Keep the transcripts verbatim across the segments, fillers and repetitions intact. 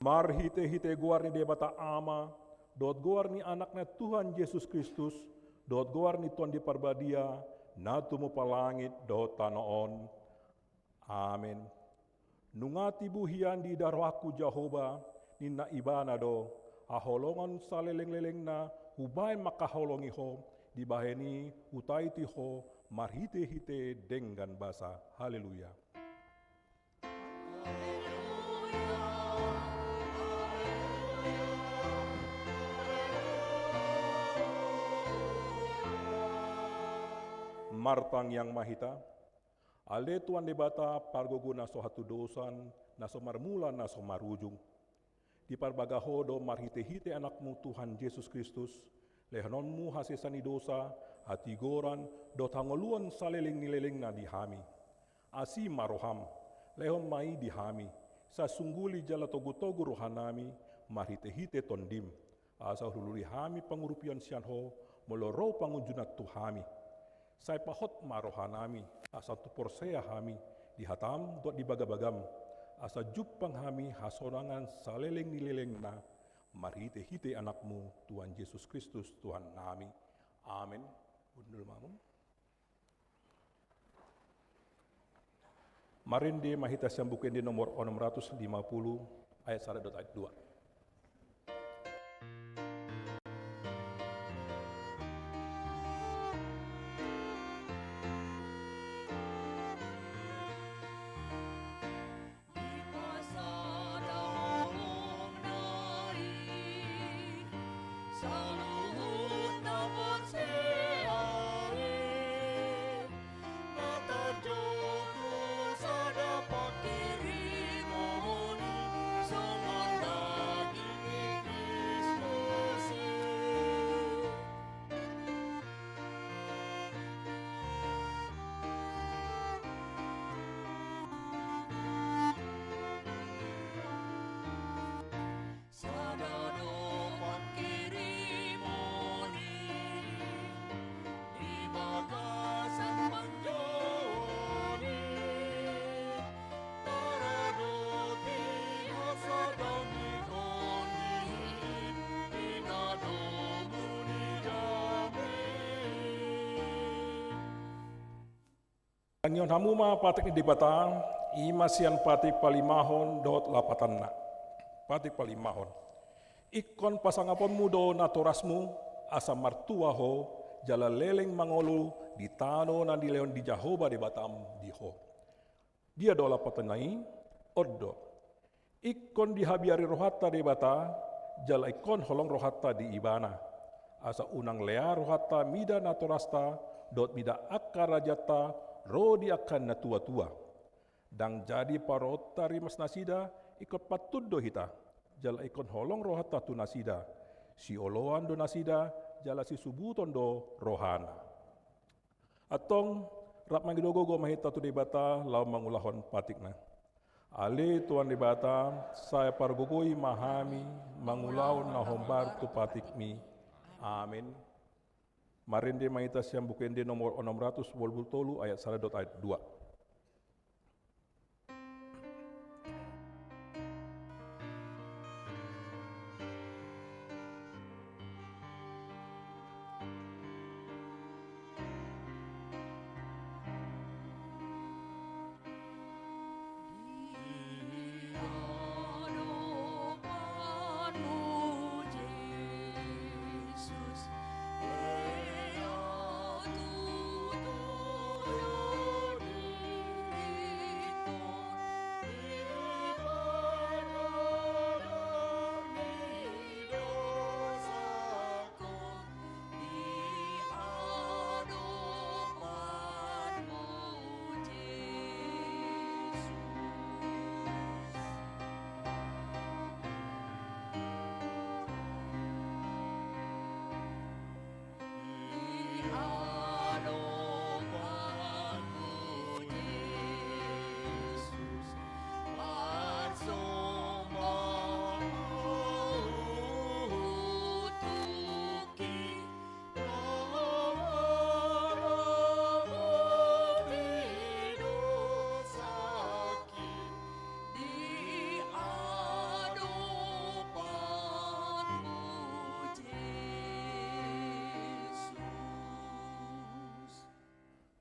Marhitehite goar ni Debata Ama, dohot goar ni Anakna Tuhan Jesus Kristus, dohot goar ni Tondi Parbadia, na tumompa langit dohot tano on. Amen. Nunga tibu hian diida rohangku Jahowa, ninna Ibana do, haholongon salelenglelengna hubahen mangkaholongi ho, dibahen i hutaiti ho marhitehite denggan basa. Haleluya. Martangiang ma hita. Ale Tuhan Debata, pargogo na so hatudosan, na so marmula, na so marujung. Diparbaga ho do marhitehite Anakmu Tuhan Jesus Kristus, lehononmu hasesaan ni dosa, hatigoran, dohot hangoluan saleleng ni lelengna di hami. Asi ma roham, lehon ma i di hami, sai sungguli jala togutogu rohanami, marhitehite Tondim. Asa hulului hami pangurupion sian ho, molo ro pangunjunan tu hami. Sai pahot ma rohanami, asa tung porsea hami, di hatam dohot di bagabagam, asa jumpang hami hasonangan saleleng ni lelengna, marhitehite Anakmu, Tuhan Jesus Kristus, Tuhannami. Amen. Hundul ma hamu. Marende ma hita sian Buku Ende nomor onom ratus lima puluh, ayat sada dohot ayat dua. Tangihon hamu ma patik ni Debata, i ma sian patik palimahon dohot lapatanna. Patik palimahon. Ingkon pasangaponmu do natorasmu, asa martua ho, jala leleng mangolu di tano na nilehon ni Jahowa Debatam di ho. Dia do lapatanna i? On do. Ingkon dihabiari rohanta Debata, jala ingkon holong rohanta di Ibana. Asa unang lea rohanta mida natorasta, dohot mida angka rajanta, ro di angka na tuatua. Ndang jadi paruonta rimas nasida, ingkon pantun do hita, jala ingkon holong rohanta tu nasida. Sioloan do nasida, jala sisubuton do rohana. Antong, rap mangido gogo ma hita tu Debata, laho mangulahon patikna. Ale Tuhan Debata, sai pargogoi ma hami, mangulahon na hombar tu patikmi. Amen. Marende ma hita sian Buku Ende nomor onom ratus ualu pulu tolu ayat sada dohot ayat dua.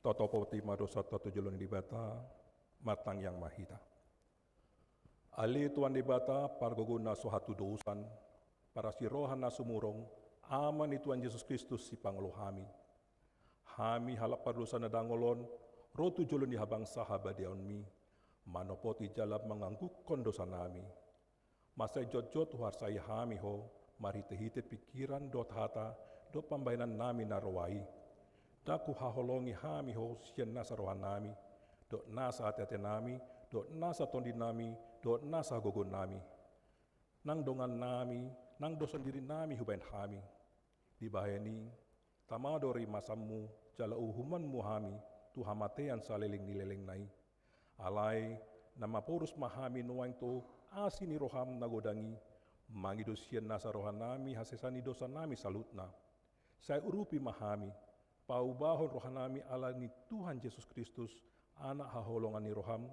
Tatopoti ma dosanta tu jolo ni Debata, martangiang ma hita. Ale Tuhan Debata, pargogo na so hatudosan, parasi roha na sumurung, Ama ni Tuhan Jesus Kristus sipangolo hami. Hami halak pardosa na dangol on, ro tu jolo ni habangsa habadiaonmi, manopoti jala manganggungkon dosanami. Mansai jotjot huarsai hami ho, marhitehite pingkiran dohot hata, dohot pambahenannami na roa i. Ndang huhaholongi hami ho sian nasa rohanami, dohot nasa ateatenami, dohot nasa tondinami, dohot nasa gogonami. Nang dongannami, nang do sondirinami hubahen hami. Dibahen i, tama do rimasanmu, jala uhumanmu hami, tu hamatean saleleng ni lelengna i. Alai, na maporus ma hami nuaeng tu asi ni roham na godang i, mangido sian nasa rohanami hasesaan ni dosanami saluhutna. Sai urupi ma hami, paubahon rohanami ala ni Tuhan Jesus Kristus, Anak haholongan ni roham,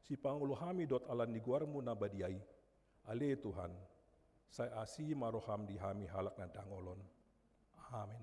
sipangolo hami dohot ala ni goarmu na badia i. Ale Tuhan, sai asi ma roham di hami halak na dangol on. Amen.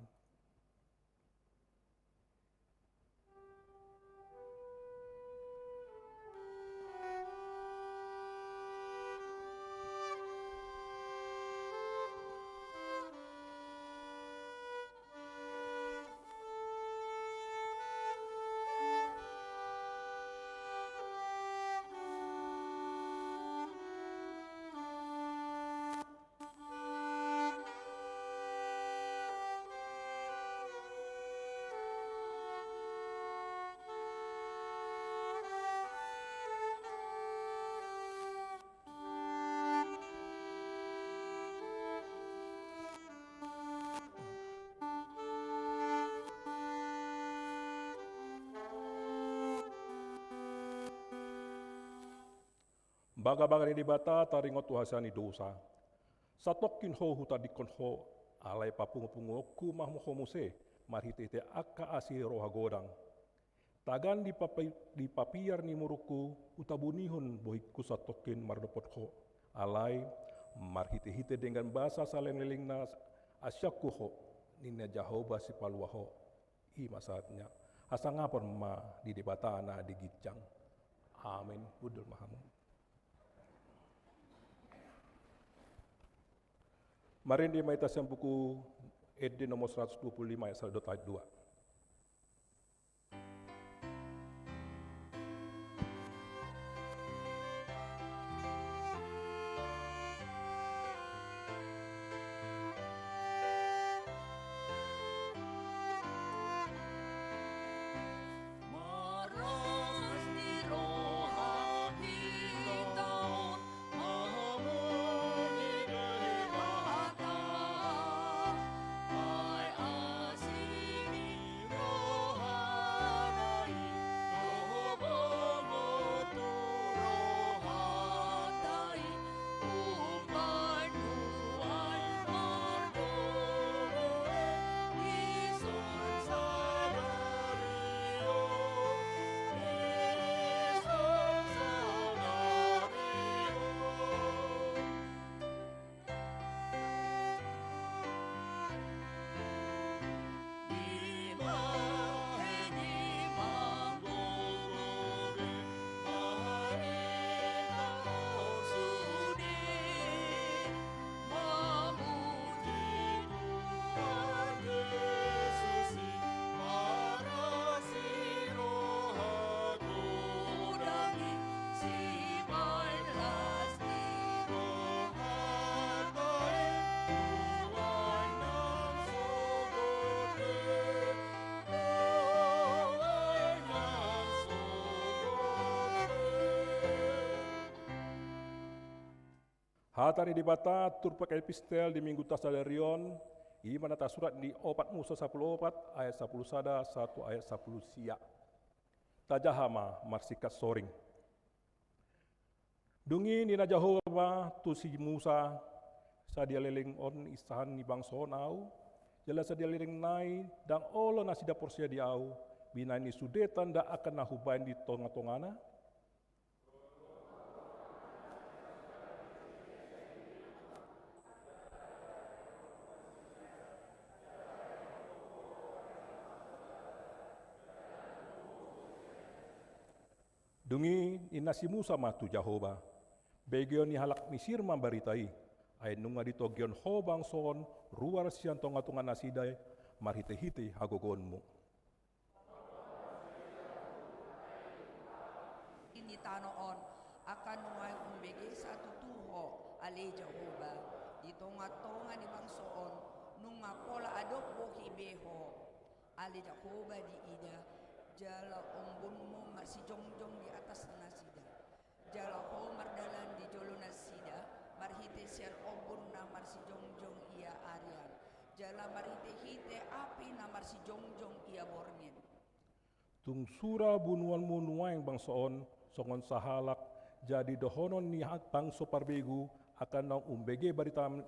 Bagabaga ni Debata taringot tu hasesaan ni dosa. Satongkin ho hutadingkon ho, alai papungupunguonku ma ho muse, marhitehite angka asi roha godang. Tagan di papi-, di papiar ni murukku, hutabunihon bohingku satongkin mardapot ho. Alai, marhitehite denggan basa saleleng-lelengna asianku ho, ninna Jahowa sipalua ho. I ma sahatna. Hasangapon ma di Debata na di ginjang. Amen. Hundul ma hamu. Marende ma hita sian buku Ende nomor seratus dua puluh lima ayat sada dohot ayat dua. Hata ni Debata turpuk epistel di Mingguta sadari on, i ma na tarsurat di opat Musa sampulu opat ayat sampulu sada sahat tu ayat sampulu sia. Tajaha ma marsingkat soring. Dung i ninna Jahowa ma tu si Musa, sadia leleng on insahan ni bangso on ahu, jala sadia leleng nai ndang olo nasida porsea di ahu, binahen ni sude tanda angka na hubahen di tongatongana? Dung i ninna si Musa ma tu Jahowa: Begeon ni halak Misir ma barita i, ai nunga ditogihon Ho bangso on ruar sian tongatonganasida marhitehite hagogoonmu. Di tano on, angka nuaeng umbege satutu Ho, ale Jahowa, di tongatonga ni bangso on, nunga pola adong bohi be Ho, ale Jahowa, diida, jala ombunmu marsijongjong di atas nasida. Jala Ho mardalan di jolo nasida, marhite sian ombun na marsijongjong ia arian, jala marhitehite api na marsijongjong ia borngin. Tung sura bunuonmu nuaeng bangso on songon sahalak, jadi dohonon ni ha-, bangso parbegu angka naung umbege baritami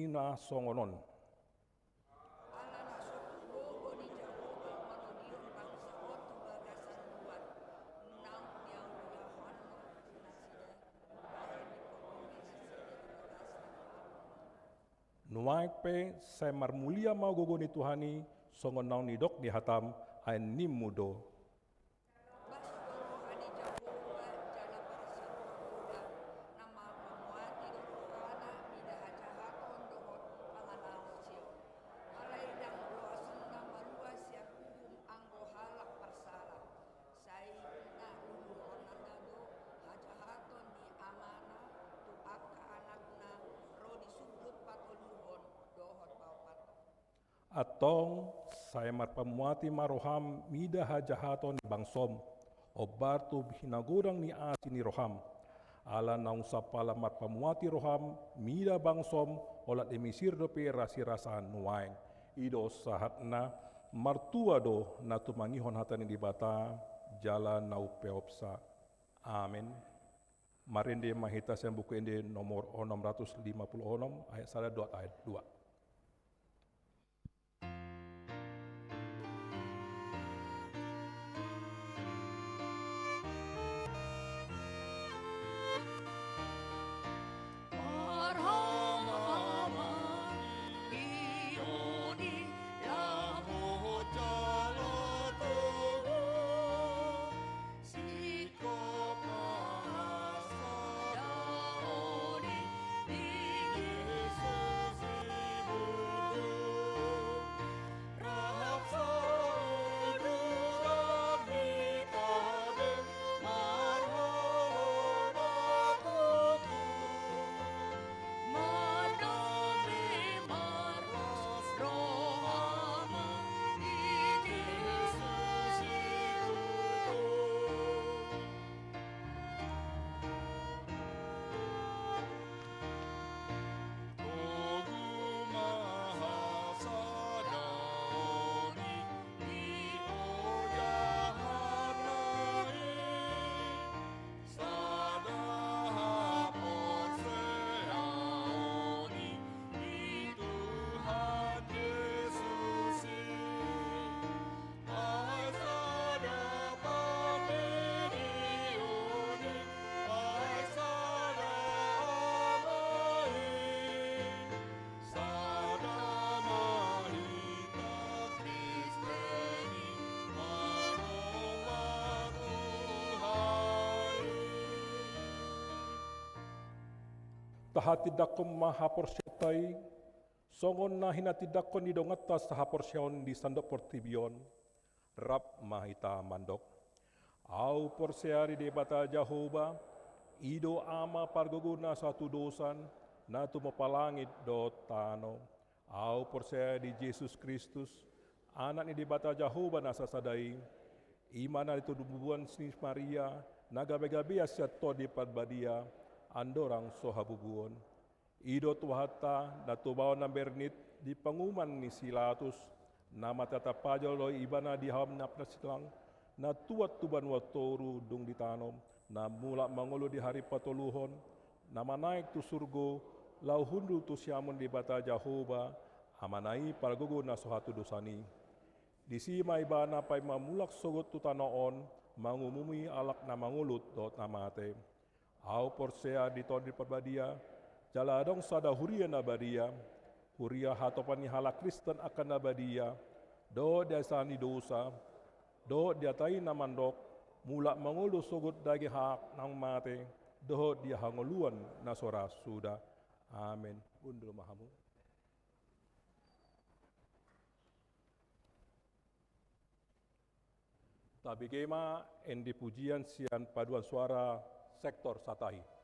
na songon on. Ala na so tutu gogo ni Jahowa manogihon bangso on tu bagasan luat, naung niauliahononna nasida, bahen ni gogo ni nasida di bagasan. Nuaeng pe sai marmulia ma gogo ni Tuhan i, songon naung nidok ni hatam, ai nimmu do. Basu do roha ni Jahowa jala parsiroha godang, na marpamuati do rohana mida hajahaton dohot pangalahon Sion. Alai ndang loasonna malua sian uhum anggo halak parsala. Sai na luluhononna do hajahaton ni amana tu angka anakna ro di sundut patoluhon dohot paopathon. Antong, sai marpamuati ma roham mida hajahaton ni bangsom, ombar tu hinagodang ni asi ni roham. Ala naung sampala marpamuati roham mida bangsom, olat ni Misir dope rasirasa nuaeng. I do sahatna. Martua do na tumangihon hata ni Debata, jala na umpeopsa. Amen. Marende ma hita sian Buku Ende nomor onom ratus lima puluh onom, ayat sada dohot ayat dua. Tahatindangkon ma haporseaonta i, songon na hinatindangkon ni donganta sahaporseaon di sandok portibi on. Rap ma hita mandok. Ahu porsea di Debata Jahowa, i do Ama pargogo na sahatudosan, na tumompa langit dohot tano. Ahu porsea di Jesus Kristus, Anak ni Debata Jahowa na sasada i, i ma na tinumbuan ni Maria, na gabegabean sian Tondi Parbadia, andorang so habubuon. I do Tuhanta, na tubaon na bernit di panguhuman ni si Pilatus, na martatapajal do Ibana di hau na parsilang, na tuat tu banua toru dung ditanom, na mulak mangolu di ari patoluhon, na manaek tu surgo, laho hundul tu siamun ni Debata Jahowa, Amana i pargogo na so hatudosan i. Disi ma Ibana paima mulak sogot tu tano on, mangumumi halak na mangolut dohot na mate. Ahu porsea di Tondi Parbadia, jala adong sada huria na badia, huria hatopan ni halak Kristen angka na badia, dohot di hasesaan ni dosa, dohot di hata i na mandok, mulak mangolu sogot daging halak na mate, dohot di hangoluan na so ra suda. Amen. Hundul ma hamu. Tabege ma ende pujian sian paduan suara sektor Satahi.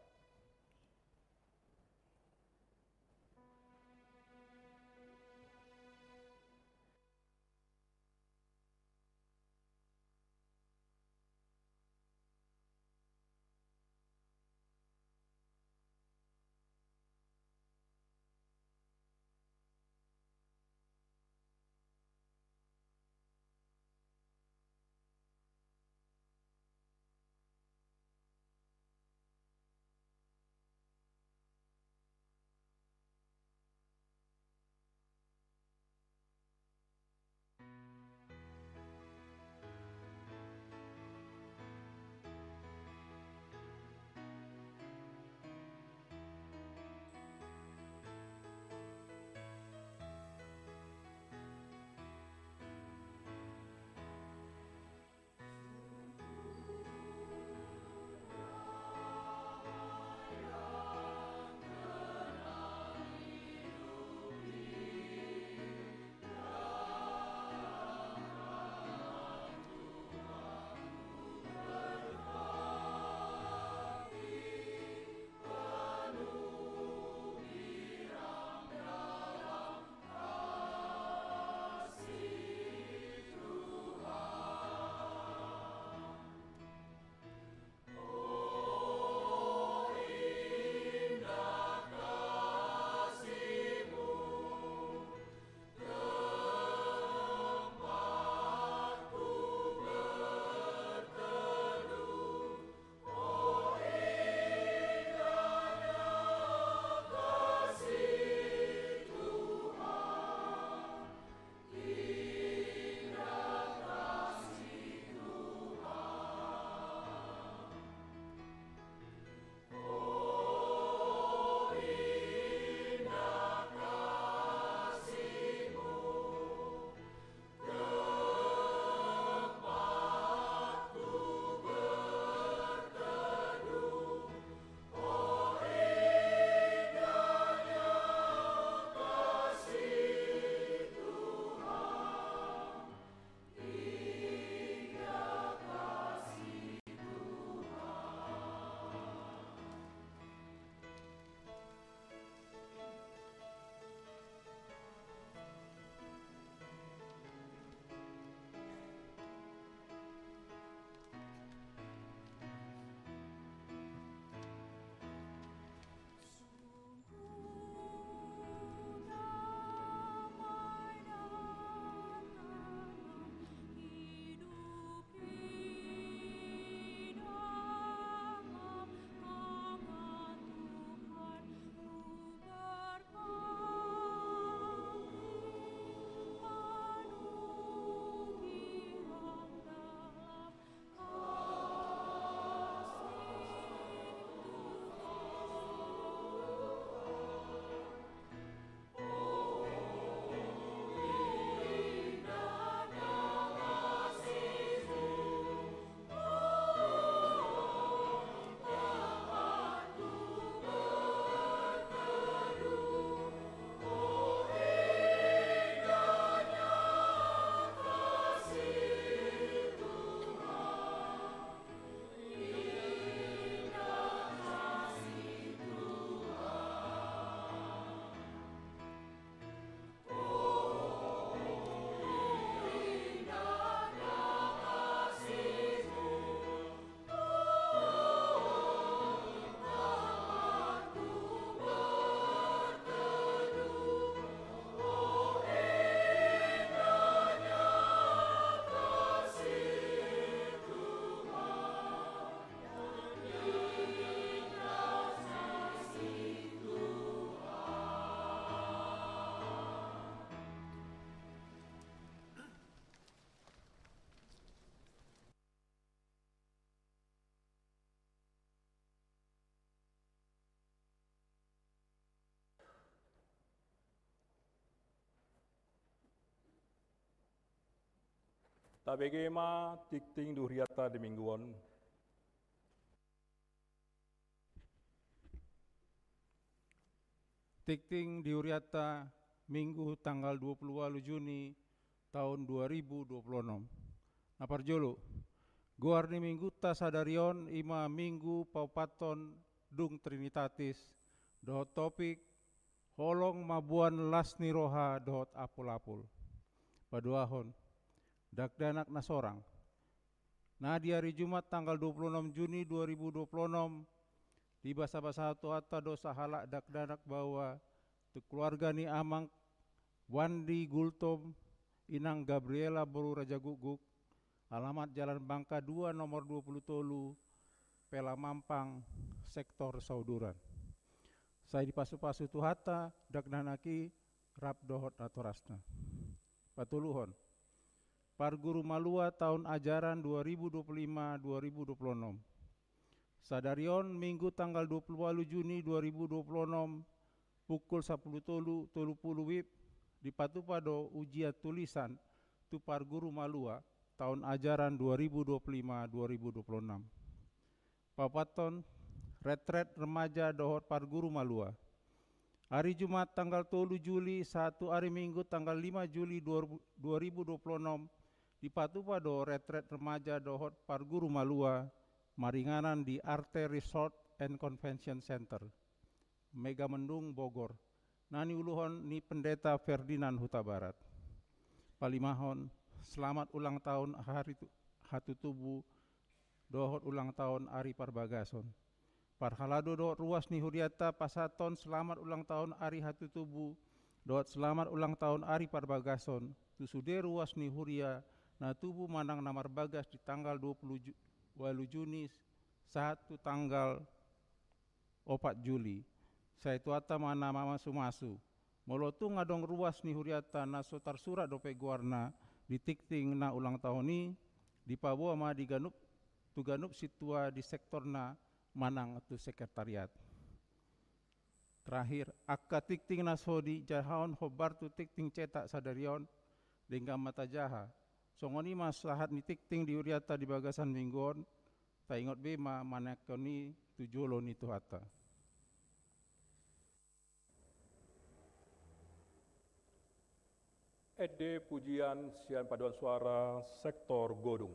Tabege ma tingting di hurianta di minggu on. Tingting di hurianta Minggu tanggal dua puluh ualu Juni taon dua ribu dua puluh onom. Na parjolo, goar ni minggunta sadari on i ma Minggu paopathon dung Trinitatis, dohot topik holong mamboan las ni roha dohot apul-apul. Paduahon, dakdanak na sorang. Na di ari Jumat tanggal dua puluh onom Juni dua ribu dua puluh onom, dibasabasahon Tuhanta do sahalak dakdanak baoa tu keluarga ni Amang Wandi Gultom, Inang Gabriela boru Rajagukguk, alamat Jalan Bangka dua nomor dua puluh tolu, Pelamampang, sektor Sauduran. Sai dipasupasu Tuhanta dakdanak i rap dohot natorasna. Patoluhon, parguru malua taon ajaran dua ribu dua puluh lima dua ribu dua puluh onom. Sadari on Minggu tanggal dua puluh ualu Juni dua ribu dua puluh onom, pukul sapuluh tolu tolu pulu WIB, dipatupa do ujian tulisan tu parguru malua taon ajaran dua ribu dua puluh lima dua ribu dua puluh enam. Paopathon, retret remaja dohot parguru malua. Ari Jumat tanggal tolu Juli sahat tu ari Minggu tanggal lima Juli dua ribu dua puluh onom, dipatupa do retret remaja dohot parguru malua maringanan di Arte Resort and Convention Center, Megamendung, Bogor, na niuluhon ni Pendeta Ferdinand Hutabarat. Palimahon, selamat ulang tahun hari tu-, hatutubu dohot ulang tahun ari parbagason. Parhalado dohot ruas ni hurianta pasahathon selamat ulang tahun ari hatutubu dohot selamat ulang tahun ari parbagason tu sude ruas ni huria na tubu manang na marbagas di tanggal dua puluh ualu Juni sahat tu tanggal opat Juli. Sai Tuhanta ma na mamasumasu. Molo tung adong ruas ni hurianta na so tarsurat dope goarna di tingting na ulang tahun i, dipaboa ma di ganup, tu ganup sintua di sektorna manang tu sekretariat. Terakhir, angka tingting na so dijahahon hombar tu tingting cetak sadari on, denggan ma tajaha. Songon i ma sahat ni tingting di hurianta di bagasan minggu on, taingot be ma manaekhon i tu jolo ni Tuhanta. Ende pujian sian paduan suara sektor Godung.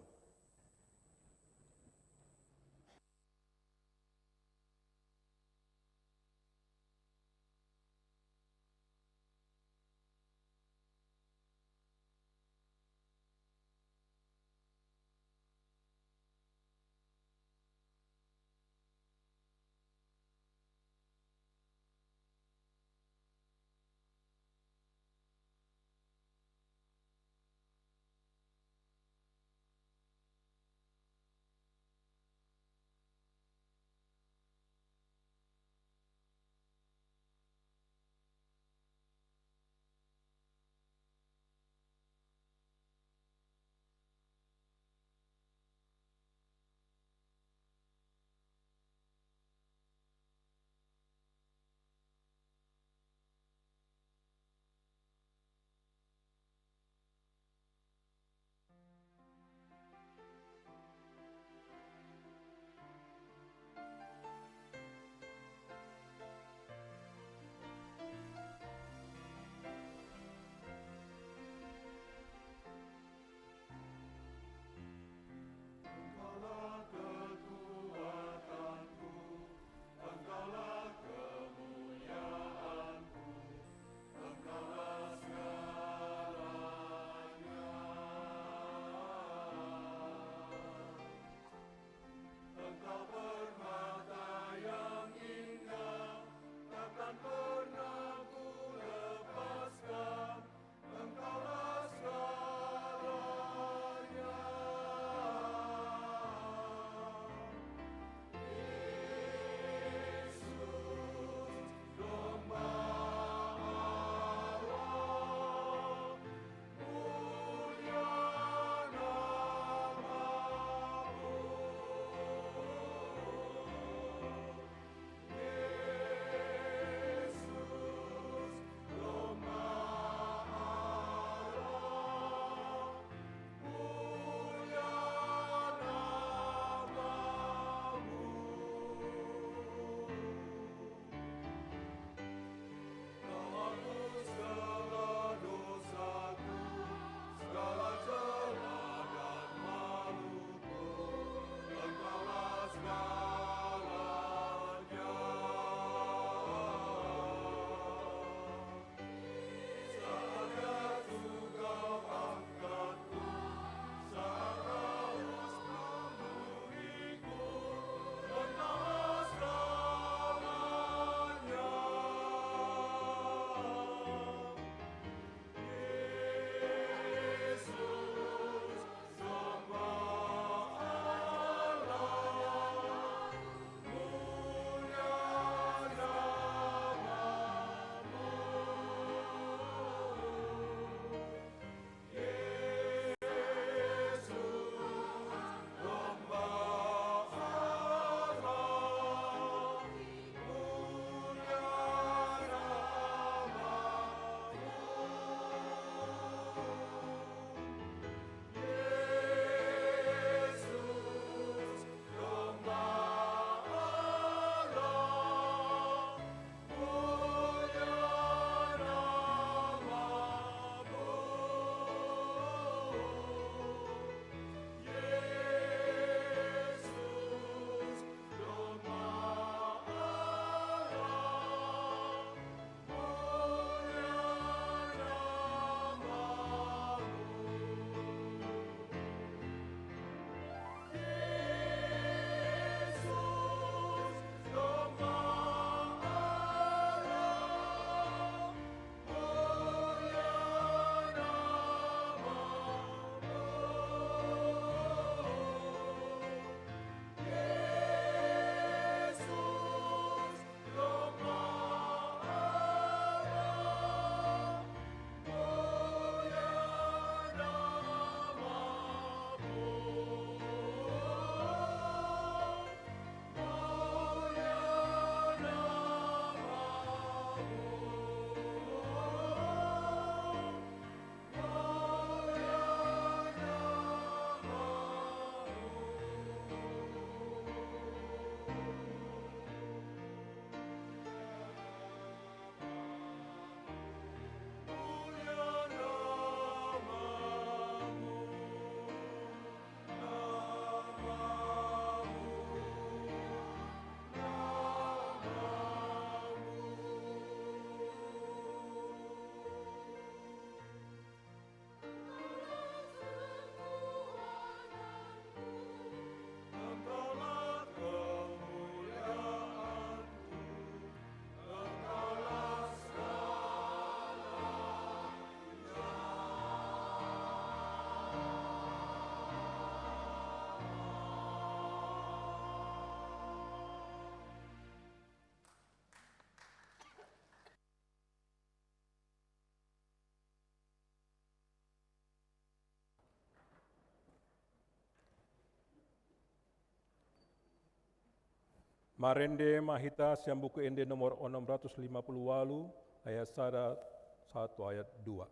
Marende ma hita sian Buku Ende nomor onom ratus lima puluh ualu, ayat sada sahat tu ayat dua.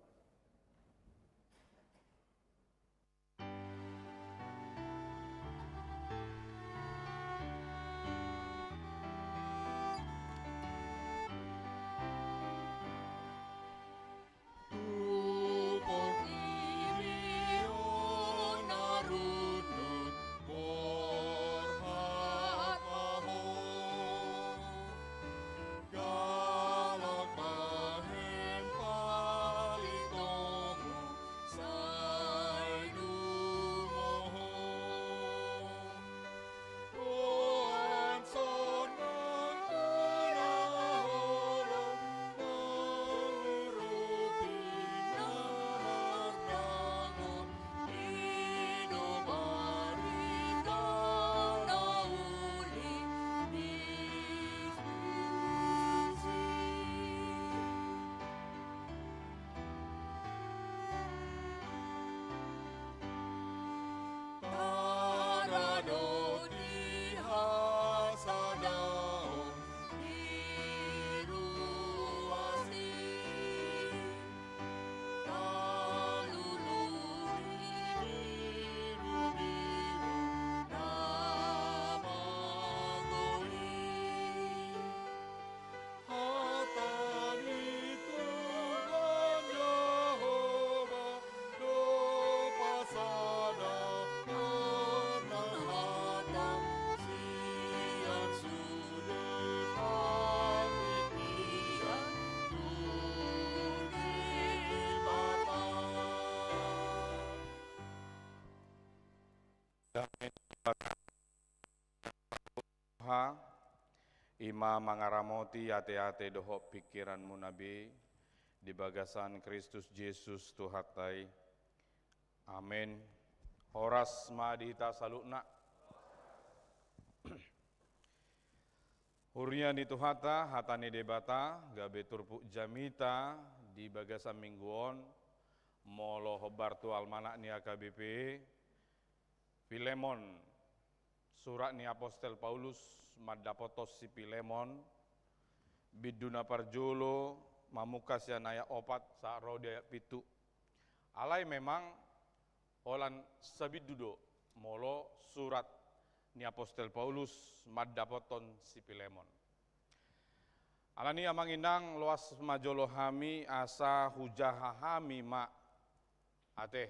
Tuhan, i ma mangaramoti ateate dohot pingkiranmuna be di bagasan Kristus Jesus Tuhanta i. Amen. Horas ma di hita saluhutna. Huria ni Tuhanta, hata ni Debata gabe turpuk jamita di bagasan minggu on. Molo hombar tu almanak ni H K B P, Filemon, surat ni apostel Paulus mandapothon si Filemon, bindu na parjolo, mamungka sian ayat opat sahat ro di ayat pitu. Alai memang holan sabindu do molo surat ni apostel Paulus mandapothon si Filemon. Alani i, amang inang, loas ma jolo hami asa hujaha hami ma. Ate,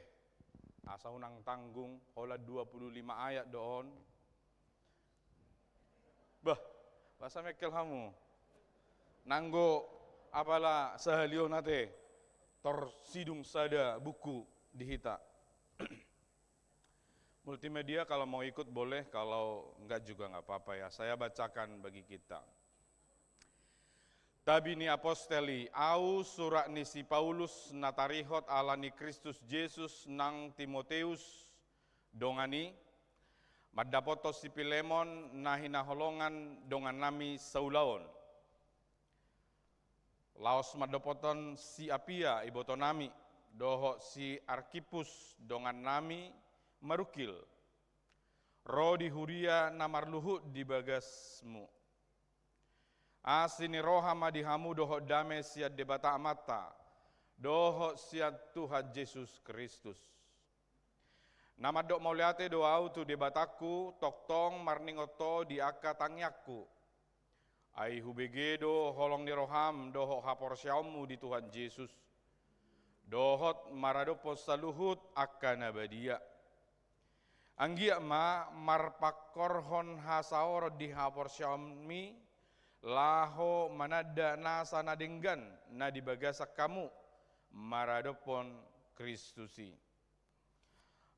asa unang tanggung, holan dua puluh lima ayat do on. Bah, boasa mengkel hamu? Nanggo apala sahali on ate, tor sidung sada buku di hita. Multimedia kalau mau ikut boleh, kalau enggak juga enggak apa-apa ya. Saya bacakan bagi kita. Tabi ni apostel i. Ahu, surat ni si Paulus, na tarihot ala ni Kristus Jesus nang Timoteus, dongan i, mandapothon si Filemon na hinaholongan dongannami saulaon. Laos mandapothon si Apia, ibotonami, dohot si Arkippus, dongannami marungkil, ro di huria na marluhut di bagasmu. Asi ni roha ma di hamu dohot dame sian Debata Amanta dohot sian Tuhan Jesus Kristus. Na mandok mauliate do ahu tu Debatangku tongtong marningot ho di angka tangiangku. Ai hubege do holong ni roham dohot haporseaonmu di Tuhan Jesus, dohot maradophon saluhut angka na badia. Anggiat ma marpangkorhon hasaoron di haporseaonmi, laho mananda nasa na denggan na di bagasan hamu maradophon Kristus i.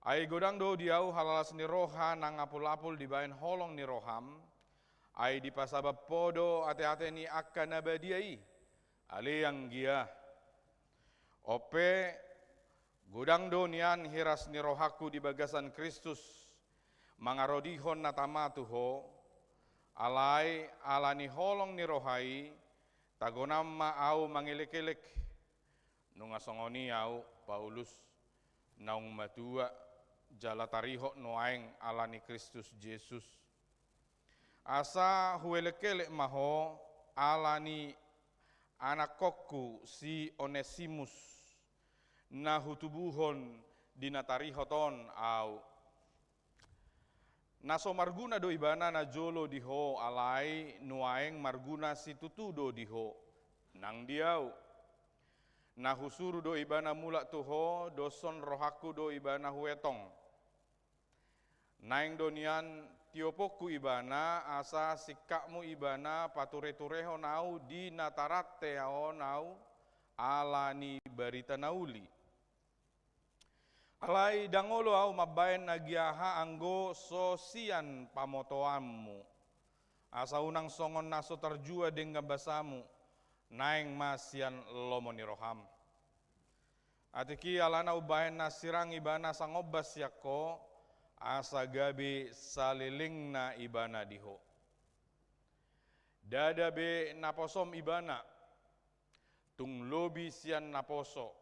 Ai godang do di ahu halalas ni roha nang apulapul dibahen holong ni roham, ai dipasabam ho do ateate ni angka na badia i. Ale anggia. On pe, godang do nian hiras ni rohangku di bagasan Kristus, mangarodihon na tama tu ho. Alai ala ni holong ni roha i, tagonan ma ahu mangelekelek. Nunga songon i ahu, Paulus, naung matua, jala tarihot nuaeng ala ni Kristus Jesus. Asa huelek-elek ma ho ala ni anakkonku si Onesimus, na hutubuhon di na tarihot on ahu. Na so marguna do ibana najolo di ho, alai nuaeng marguna situtu do di ho, nang di ahu. Na husuru do ibana mulak tu ho, doshon rohangku do ibana huetong. Naeng do nian tioponku ibana, asa singkapmu ibana pature-turehon ahu di na tarante on ahu ala ni barita na uli. Alai ndang olo ahu mambahen na giaha anggo so sian pamotoanmu, asa unang songon na so tarjua denggan basamu, naeng ma sian lomo ni roham. Atik i alana umbahen na sirang ibana sangombas sian ho, asa gabe salelengna ibana di ho. Ndada be naposom ibana, tung lobi sian naposo,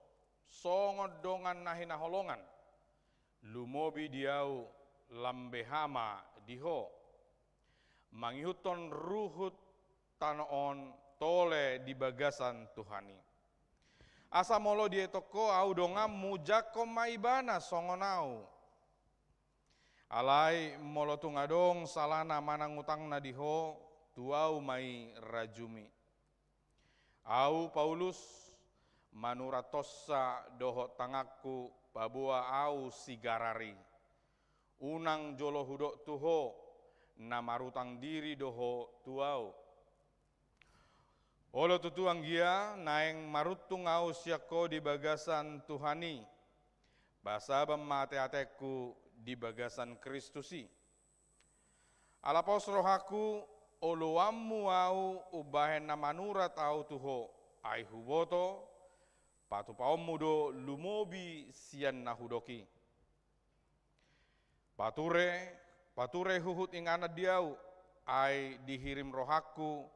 songon dongan na hinaholongan, lumobi di ahu, lam beha ma di ho, mangihuthon ruhut tano on tole di bagasan Tuhan i. Asa molo dietong ho ahu donganmu, jangkon ma ibana songon ahu. Alai molo tung adong salana manang utangna di ho, tu ahu ma i rajumi. Ahu Paulus, manurat onsa dohot tanganku paboa ahu sigarar i. Unang jolo hudok tu ho, na marutang diri do ho tu ahu. Olo tutu anggia, naeng maruntung ahu sian ho di bagasan Tuhan i, pasaban ma ate-atengku di bagasan Kristus i. Ala pos rohangku, oloanmu ahu umbahen na manurat ahu tu ho, ai huboto, patupaonmu do lumobi sian na hudok i. Pature, pature huhut inganan di ahu, ai dihirim rohangku,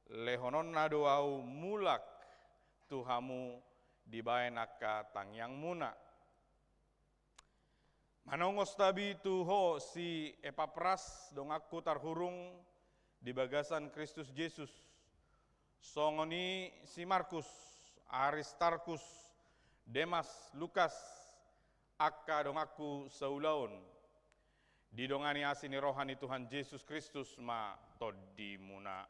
lehononna do ahu mulak tu hamu dibahen angka tangiangmuna. Manongos tabi tu ho si Epapras, donganku tarhurung di bagasan Kristus Jesus. Songon i si Markus, Aristarkus, Demas, Lukas, angka donganku saulaon. Didongani asi ni roha ni Tuhan Jesus Kristus ma tondimuna.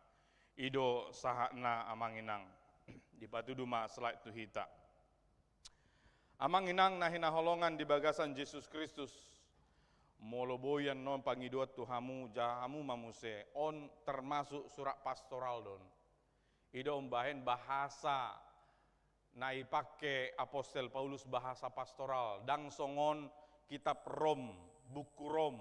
I do sahatna, amang inang. Dipatudu ma slide tu hita. Amang inang na hinaholongan di bagasan Jesus Kristus, molo boi annon pangidoan tu hamu, jaha hamu ma muse, on termasuk surat pastoral do on. I do umbahen bahasa na ipake apostel Paulus, bahasa pastoral, ndang songon kitab Rom, buku Rom.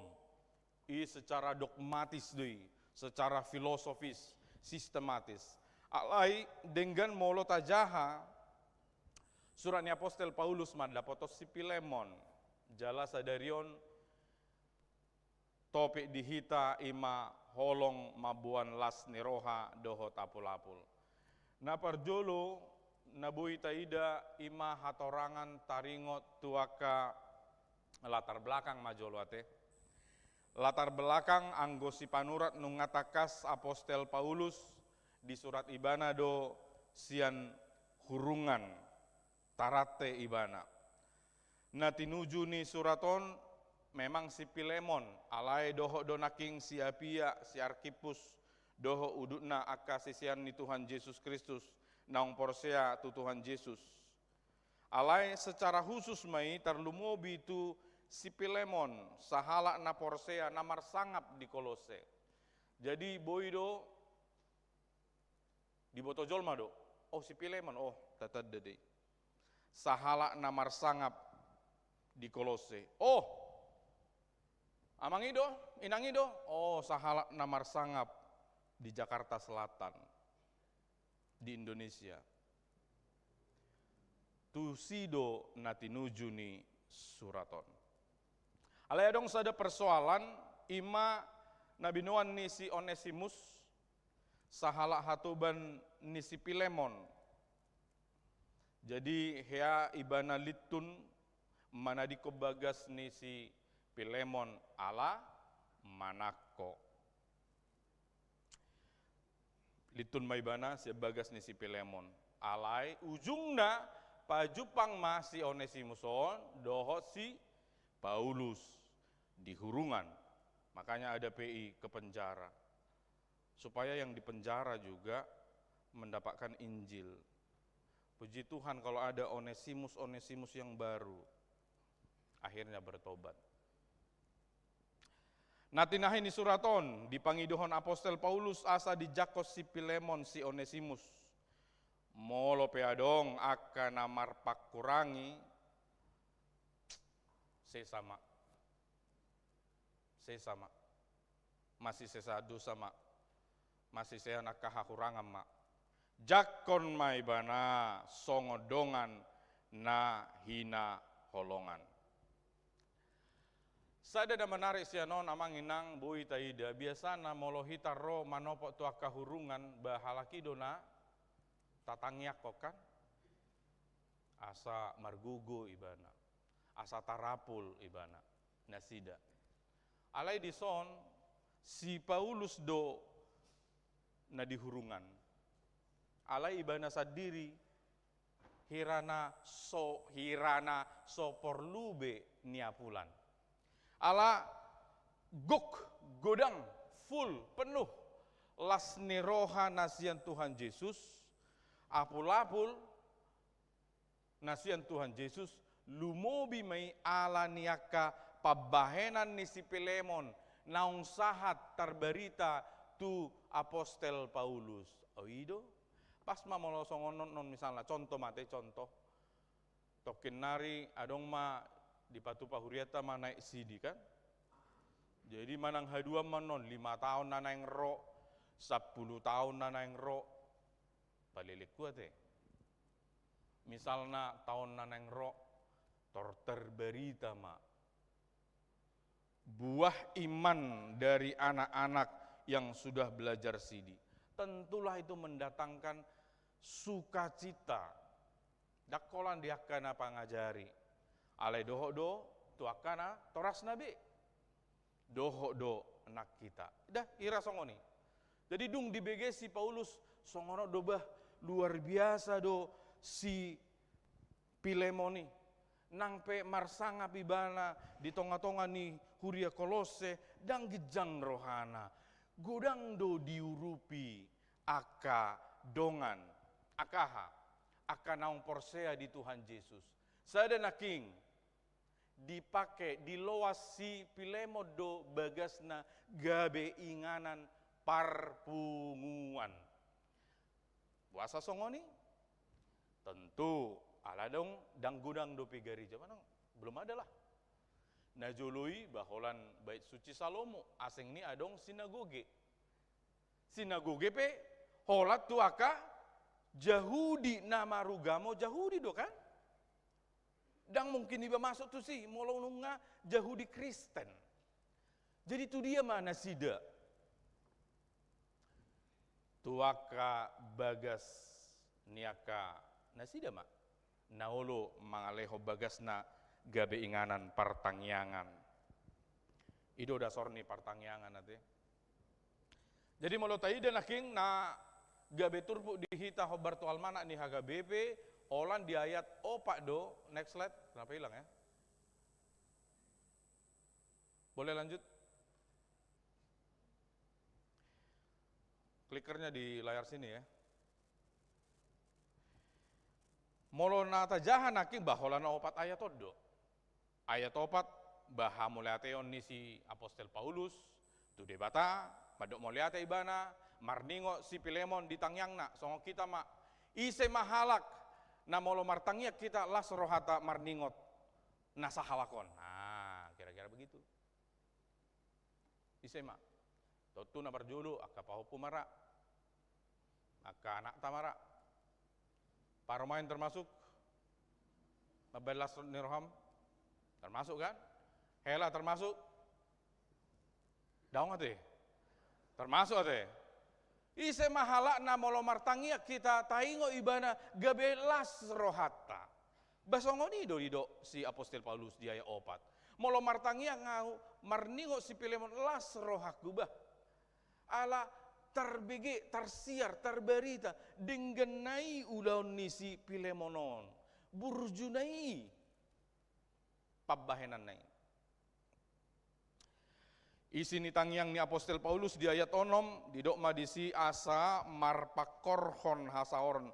I secara dogmatis do i, secara filosofis, sistematis. Alai denggan molo tajaha surat ni apostel Paulus mandapothon si Pilemon, jala sadari on topik di hita i ma holong mamboan las ni roha dohot apul-apul. Na parjolo na boi taida i ma hatorangan taringot tu angka latar belakang ma jolo ate. Latar belakang anggo sipanurat nunga tangkas apostel Paulus, disurat ibana do sian hurungan, tarante ibana. Na tinuju ni surat on memang si Pilemon, alai dohot do nangkin si Apia, si Arkippus, dohot udutna angka sisean ni Tuhan Jesus Kristus, naung porsea tu Tuhan Jesus. Alai secara khusus ma i tarlumobi tu si Pilemon, sahalak na porsea, na marsangap di Kolose. Jadi boi do diboto jolma do, oh, si Pilemon, oh, tatanda do i. Sahalak na marsangap di Kolose. Oh, amang i do, inang i do, oh, sahalak na marsangap di Jakarta Selatan, di Indonesia. Tusi do na tinuju ni surat on. Alai adong sada persoalan, i ma na binoan ni si Onesimus, sahalak hatoban ni si Pilemon. Jadi hea ibana lintun manadingkon bagas ni si Pilemon ala manangko. Lintun ma ibana sian bagas ni si Pilemon. Alai ujungna pajumpang ma si Onesimus on dohot si Paulus di hurungan. Makanya ada P I ke penjara. Supaya yang di penjara juga mendapatkan Injil. Puji Tuhan, kalau ada Onesimus-Onesimus yang baru, akhirnya bertobat. Na tinahi ni surat on, dipangidohon apostel Paulus asa dijangkon si Pilemon si Onesimus. Molo pe adong angka na marpangkurangi, sesa ma. Sesa ma. Masisesa dosa ma. Masisesa angka hahurangan ma. Jangkon ma ibana songon dongan na hinaholongan. Sada na menarik sian on, amang inang, boi taida, biasana molo hita ro manopot tu angka hurungan, ba halak i do na tatangiangkon, kan? Asa margogo ibana, asa tarapul ibana, nasida. Alai dison si Paulus do na di hurungan. Alai ibana sandiri hira na so, hira na so porlu be niapulan. Ala gok, godang, full, penuh las ni roha na sian Tuhan Jesus, apul-apul na sian Tuhan Jesus, lumobi ma i ala ni angka pambahenan ni si Pilemon naung sahat tarbarita tu apostel Paulus. O, i do. Pas ma molo songon on, on misalna, contoh ma ate, contoh. Tongkin nari adong ma dipatupa hurianta ma naek sidi, kan? Jadi manang haduan ma on, lima taon na naeng ro, sampulu taon na naeng ro. Palelengku ate. Misalna taon na naeng ro, tor tarbarita ma buah iman dari anak-anak yang sudah belajar sidi. Tentulah itu mendatangkan sukacita. Ndang holan di angka na pangajari. Alai dohot do tu angka natorasna be. Dohot do nang hita. Dah, hira songon i. Jadi dung dibege si Paulus, songon on do bah, luar biasa do si Pilemon i. Nang pe marsangap ibana di tonga-tonga ni huria Kolosse, ndang ginjang rohana. Godang do diurupi angka dongan, angka aha, angka naung porsea di Tuhan Jesus. Sada nangkin, dipake, diloas si Pilemon do bagasna gabe inganan parpunguan. Boasa songon i? Tentu, ala dong, ndang godang dope gareja, manang belum ada lah. Na jolo i, ba holan Bait Suci Salomo, asing ni adong sinagoge. Sinagoge pe holan tu angka Jahudi na marugamo Jahudi do, kan? Ndang mungkin iba masuk tusi, molo nunga Jahudi Kristen. Jadi tu dia ma nasida? Tu angka bagas ni angka nasida ma. Na olo mangalehon bagasna gabe inganan partangiangan. I do dasor ni partangiangan ate. Jadi molo taida nangkin na gabe turpuk di hita hombar tu almanak ni H K B P, holan di ayat opat do, next slide, kenapa hilang ya? Boleh lanjut? Klikernya di layar sini ya. Molo na tajaha nangkin, ba holan opat ayat on do. Ayat opat, ba hamauliateon ni si apostel Paulus tu Debata, mandok mauliate ibana, marningot si Pilemon di tangiangna, songon hita ma. Ise ma halak na molo martangiang hita las rohanta marningot na sahalak on. Nah, kira-kira begitu. Ise ma? Tontu na parjolo, angka pahompu ma ra. Angka anakta ma ra. Parumaen termasuk? Mambaen las ni roham? Termasuk kan? Hela termasuk? Daong ate? Termasuk ate? Ise ma halak na molo martangiang hita taingot ibana gabe las rohanta? Ba songon i do didok si apostel Paulus di ayat opat. Molo martangiang ahu, marningot si Pilemon, las rohangku bah. Ala tarbege, tarsiar, tarbarita, dengganna i ulaon ni si Pilemon on, burjuna i pambahenanna i. Isi ni tangiang ni apostel Paulus di ayat onom, didok ma disi asa marpangkorhon hasaoron.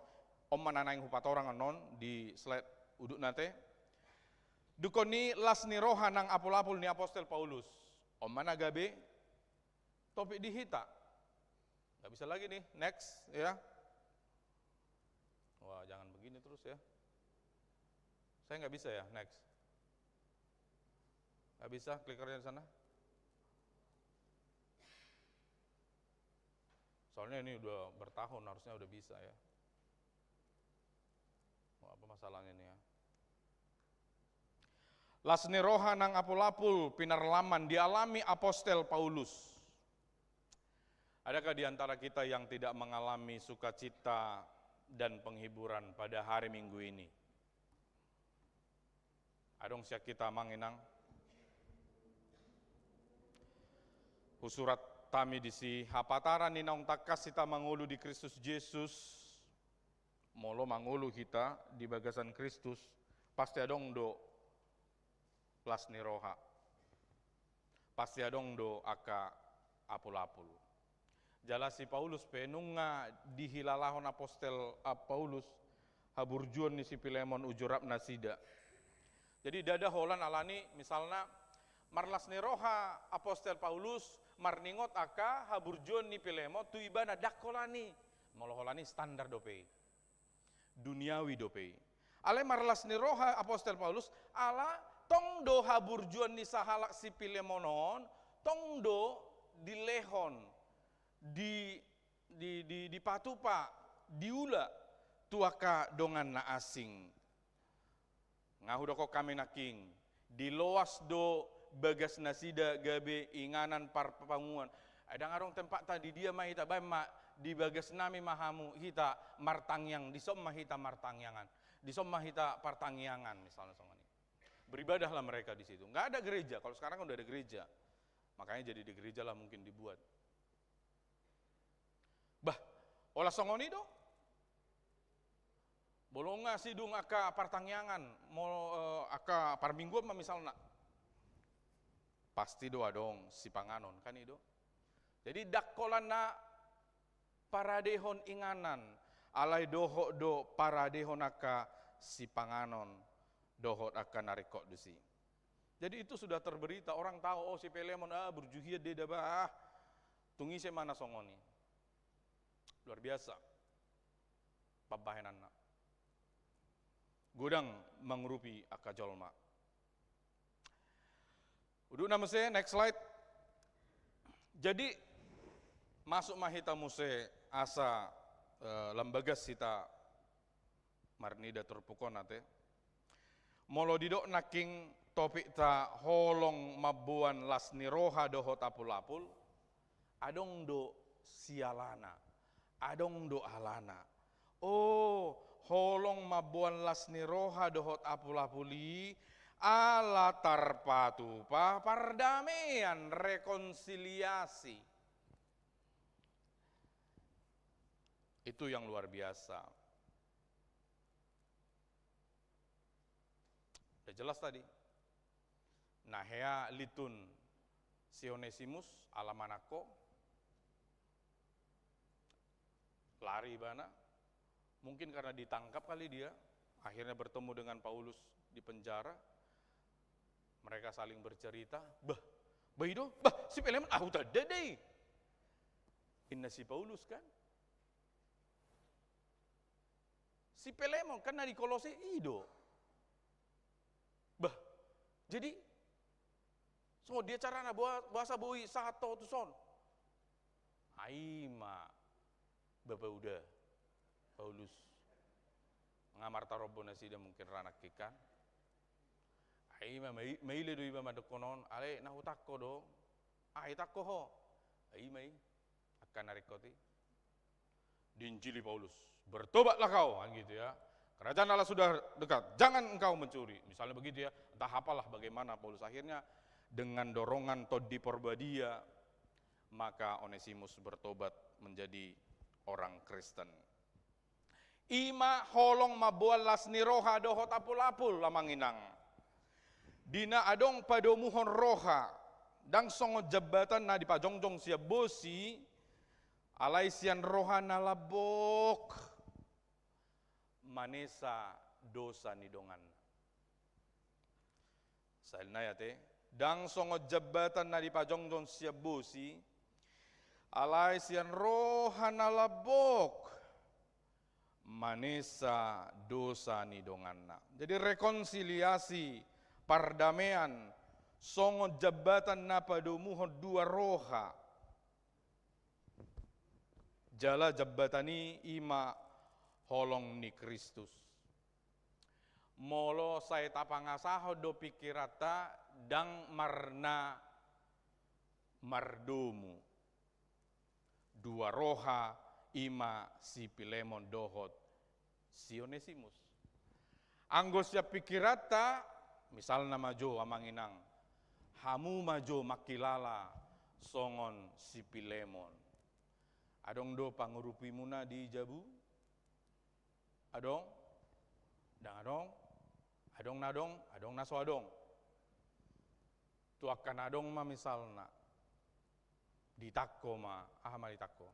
On ma na naeng hupatorang annon di slide udutna te. Dungkon i las ni roha nang apul-apul ni apostel Paulus. On ma na gabe topik di hita. Nggak bisa lagi nih, next ya. Wah, jangan begini terus ya. Saya nggak bisa ya, next. Nggak bisa, klikernya di sana. Soalnya ini udah bertahun, harusnya udah bisa ya. Wah, apa masalahnya ini ya? Las ni roha nang apul-apul pinarlaman dialami apostel Paulus. Adakah di antara kita yang tidak mengalami sukacita dan penghiburan pada hari Minggu ini? Adong sian hita, Amang Inang? Husurat hami disi, hapataran ni naung tangkas hita mangolu di Kristus Jesus. Molo mangolu hita di bagasan Kristus, pasti adong do las ni roha. Pasti adong do angka apul-apul. Jala si Paulus pe nunga dihilalahon apostel, a, Paulus, haburjuon ni si Pilemon uju rap nasida. Jadi ndada holan alani misalna marlas ni roha apostel Paulus marningot angka haburjuon ni Pilemon tu ibana, ndang holan i. Molo holan i standar dope i. Duniawi dope i. Alai marlas ni roha apostel Paulus, ala tong do haburjuon ni sahalak si Pilemon on, tong do dilehon, di, di, di, dipatupa, diula tu angka dongan na asing. Nga hudokhon hami nangkin, diloas do bagas nasida gabe inganan parpanguan. Ai ndang adong tempatna, di dia ma hita, baen ma di bagas nami ma hamu hita martangiang, dison ma hita martangiangan, dison ma hita partangiangan, misalnya songon i. Beribadahlah mereka di situ. Nggak ada gereja, kalau sekarang kan udah ada gereja. Makanya jadi di gereja lah mungkin dibuat. Bah, ola songon i do. Molo nga sidung angka partangiangan, molo, eh, angka parmingguan ma misalna. Pasti do adong sipanganon, kan i do. Jadi ndang holan na paradehon inganan, alai dohot do paradehon angka sipanganon, dohot angka na ringkot disi. Jadi itu sudah terberita, orang tahu, oh, si Pilemon, ah, burju hian do i da bah. Tung ise ma na songon i. Luar biasa pambahenanna. Godang mangurupi angka jolma. Udutna muse, next slide. Jadi, masuk ma hita muse asa, eh, lam bagas hita marnida turpuk on ate. Molo didok nangkin topikta holong mamboan las ni roha dohot apul-apul, adong do sialana, adong do alana. O, holong mamboan las ni roha dohot apul-apul i, ala tarpatupa pardamean, rekonsiliasi. Itu yang luar biasa. Udah jelas tadi. Na hea litun si Onesimus, ala manang ho, lari ibana. Mungkin karena ditangkap kali dia, akhirnya bertemu dengan Paulus di penjara. Mereka saling bercerita, bah, bah i do, bah, si Pilemon, ahu tanda dei. Inna si Paulus kan. Si Pilemon kan na di Kolose i do. Bah, jadi songon dia carana boa-, boasa boi sahat ho tuson? Ai ma, Bapa uda, Paulus. Nga martarombo nasida mungkin ra nangkin kan. Ai ma, mai-, maila do iba mandokkon on, alai na hutangko do. Ai tangko ho. Ai ma i. Angka na ringkot i. Diinjili Paulus, "Bertobatlah kau," kan gitu ya. "Kerajaan Allah sudah dekat, jangan engkau mencuri." Misalnya begitu ya. Entah apalah bagaimana Paulus akhirnya dengan dorongan Tondi Porbadia maka Onesimus bertobat menjadi orang Kristen. I ma holong mamboan las ni roha dohot apul-apul, amang inang. Di na adong padomuhon roha, ndang songon jambatan na dipajongjong sian bosi, alai sian roha na lambok, manesa dosa ni donganna. Sahali nai ate, ndang songon jambatan na dipajongjong sian bosi, alai sian roha na lambok, manesa dosa ni donganna. Jadi rekonsiliasi, pardamean, songon jambatan na padomuhon dua roha. Jala jambatan i i ma holong ni Kristus. Molo sai tapangasahon do pikiranta, ndang marna mardomu. Dua roha i ma si Pilemon dohot si Onesimus. Anggo sian pikiranta, misalna ma jo, amang inang, hamu ma jo mangkilala songon si Pilemon. Adong do pangurupimuna di jabu? Adong? Ndang adong? Adong na adong, adong na so adong. Tu angka na adong ma misalna. Ditangko ma, aha ma ditangko?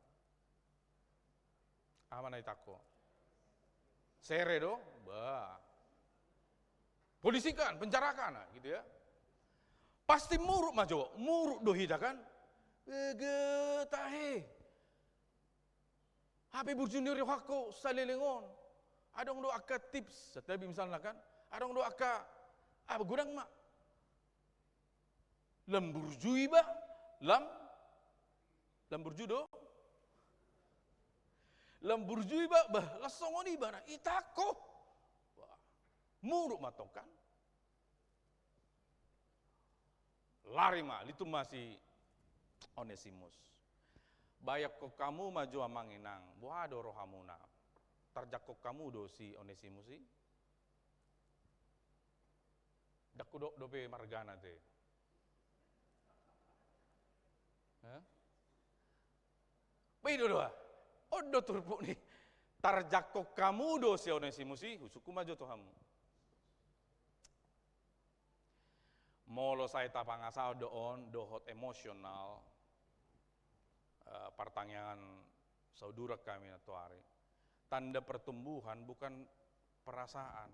Aha ma na ditangko? Sere do? Bah. Polisikan, penjarakan, nah, gitu ya. Pasti muruk ma jo, muruk do hita kan? Ege tahe. Hape burju ni rohangku saleleng on. Adong do angka tips, satabi misalna kan. Adong do angka, ah, godang ma. Lam burju iba, lam, lam burju do. Lam burju iba, bah, las songon iba na, itangko. Wah, muruk ma tong kan. Lari ma, litum ma si Onesimus. Bayakkon hamu ma jo amang inang, boha do rohamuna? Tarjangkon hamu do si Onesimus i? Ndang hudok dope margana te. Hah? Bah, i do doa. On do turpuk ni. Tarjangkon hamu do si Onesimus i, husungkun ma jo tu hamu. Molo sai tapangasahon do on, dohot emosional, eh, partangiangan sauduran hami nantoari. Tanda pertumbuhan bukan perasaan,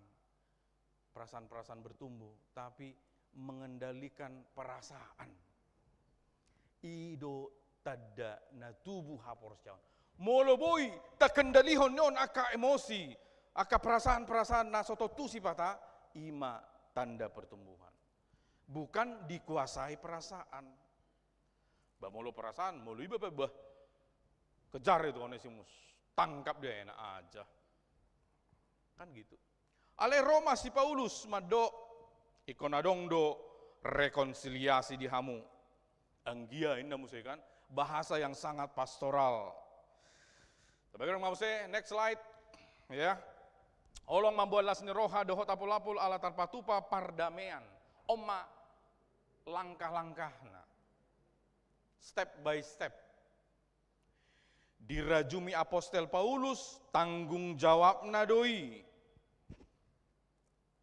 perasaan-perasaan bertumbuh, tapi mengendalikan perasaan. I do tanda na tubu haporseaon. Molo boi takendalihon ni on angka emosi, angka perasaan-perasaan na so tontu sipata, i ma tanda pertumbuhan. Bukan dikuasai perasaan. Bah, molo perasaan, molo iba pe, bah, kejar itu Onesimus, tangkap dia, enak aja. Kan gitu. Alai ro ma si Paulus mandok, ingkon adong do rekonsiliasi di hamu. Anggia, inna muse kan, bahasa yang sangat pastoral. Tabahen ma muse, next slide. Ya. Holong mamboan las ni roha dohot apul-apul ala tarpatupa pardamean. On ma langkah-langkahna. Step by step. Dirajumi apostel Paulus, tanggung jawabna do i.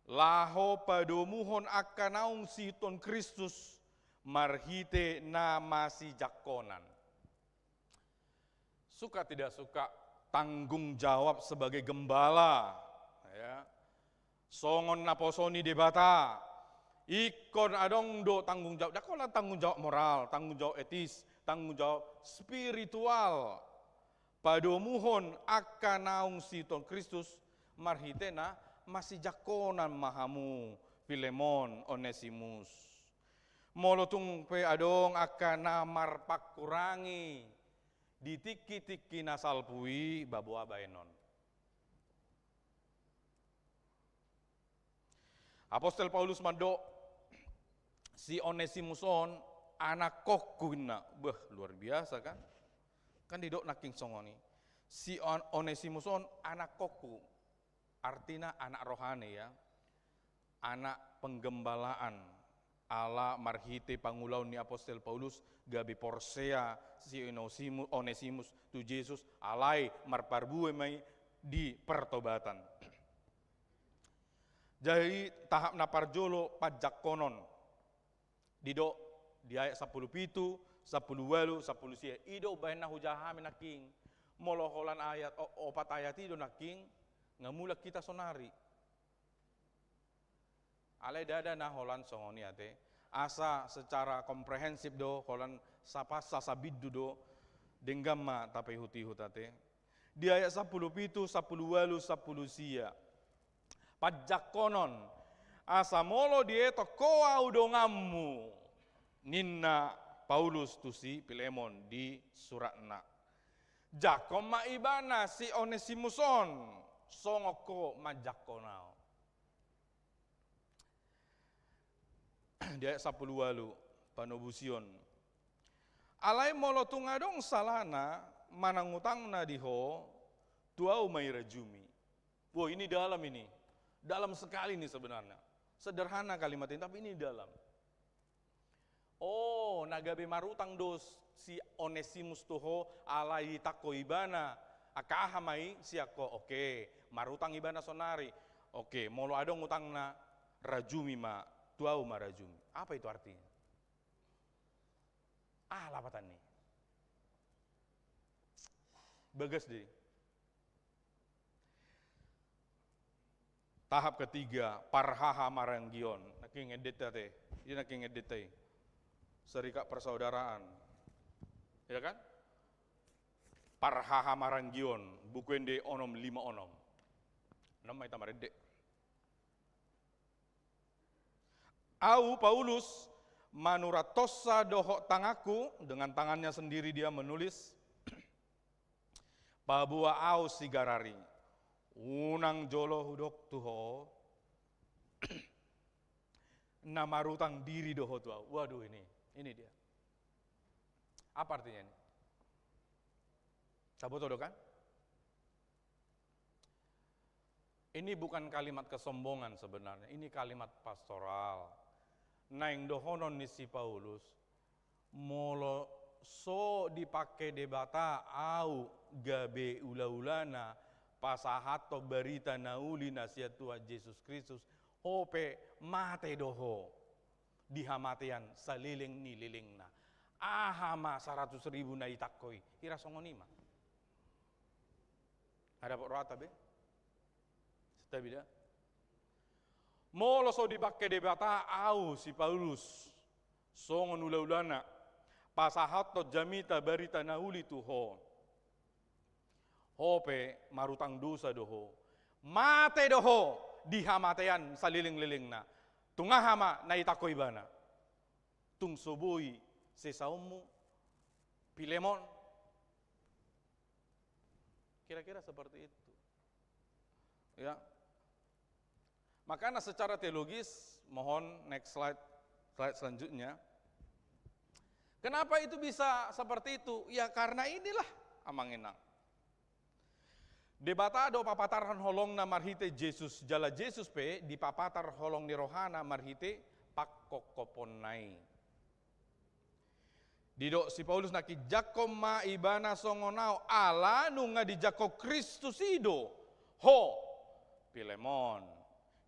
Laho padomuhon angka naung siihuthon Kristus marhite na masijangkonan. Suka tidak suka, tanggung jawab sebagai gembala, ya. Songon naposo ni Debata, ingkon adong do tanggung jawab, ndang holan tanggung jawab moral, tanggung jawab etis, tanggung jawab spiritual. Padomuhon angka naung siihuthon Kristus marhite na masijangkonan ma hamu, Filemon, Onesimus. Molo tung pe adong angka na marpangkurangi di tingki-tingki na salpu i, bah, boha baenon? Apostel Paulus mandok, si Onesimus on anakkonku, inna. Bah, luar biasa kan? Kan didok nangkin songon i. Si On-, Onesimus on anakkonku. Artina anak rohani, ya. Anak penggembalaan. ala marhite pangulaon ni apostel Paulus gabe porsea si Onesimu-, Onesimus tu Jesus, alai marparbue ma i di pertobatan. Jadi tahap na parjolo panjangkonon. Didok di ayat sampulu pitu, sampulu ualu, sampulu sia. I do umbahen na hujaha hami nangkin. Molo holan ayat, o-, opat ayat i do nangkin, nga mulak hita sonari. Alai ndada na holan songon i ate. Asa secara komprehensif do, holan sapasa sabindu do, denggan ma tapaihut-ihut ate. Di ayat sampulu pitu, sampulu ualu, sampulu sia. Panjangkonon, asa molo dietong ho ahu donganmu, ninna Paulus tu si Pilemon di suratna. Jangkon ma ibana si Onesimus on, songon ho manjangkon ahu. Di ayat sampulu ualu, panobusion. Alai molo tung adong salana manang utangna di ho, tu ahu ma irajumi. Wah, ini dalam ini. Dalam sekali ini sebenarnya. Sederhana kalimat ini, tapi ini dalam. Oh, na gabe marutang do si Onesimus tu ho, alai ditangko ibana. Angka aha ma i sian ho? Oke, marutang ibana sonari. Oke, molo adong utangna, rajumi ma, tu ahu ma rajumi. Apa itu artinya? Ah, lapatanna i. Bagas do i. Tahap ketiga, parhahamaranggion. Nangkin endenta ate. Ia nangkin endenta i. Serikat persaudaraan. Ya kan? Parhahamaranggion. Buku Ende onom lima onom. Onom ma hita marende. Ahu, Paulus, manurathonsa dohot tanganku, dengan tangannya sendiri dia menulis, paboa ahu sigarar i, unang jolo hudok tu ho, na marutang diri do ho tu ahu. Waduh, ini, ini dia. Apa artinya ini? Taboto do kan? Ini bukan kalimat kesombongan sebenarnya, ini kalimat pastoral. Naeng dohonon ni si Paulus, molo so dipangke Debata ahu gabe ulaulana, pasahathon barita na uli na sian Tuhan Jesus Kristus, ho pe mate do ho di hamatean saleleng ni lelengna. Aha ma saratus ribu na itangko i? Hira songon i ma. Nga dapot rohanta be? Santabi da. Molo so dipangke Debata ahu si Paulus songon ulaulana, pasahathon jamita barita na uli tu ho, ho pe marutang dosa do ho. Mate do ho di hamatean saleleng-lelengna. Tung aha ma na itangko ibana? Tung so boi sesaonmu, Pilemon? Kira-kira seperti itu. Ya. Makanya secara teologis, mohon next slide, slide selanjutnya. Kenapa itu bisa seperti itu? Ya karena inilah, amang inang. Debata do papatarhon holongna marhite Jesus, jala Jesus pe dipapatar holong ni rohana marhite pangkophoponna i. Didok si Paulus nangkin, jangkon ma ibana songon ahu, ala nunga dijangkon Kristus i do ho, Pilemon.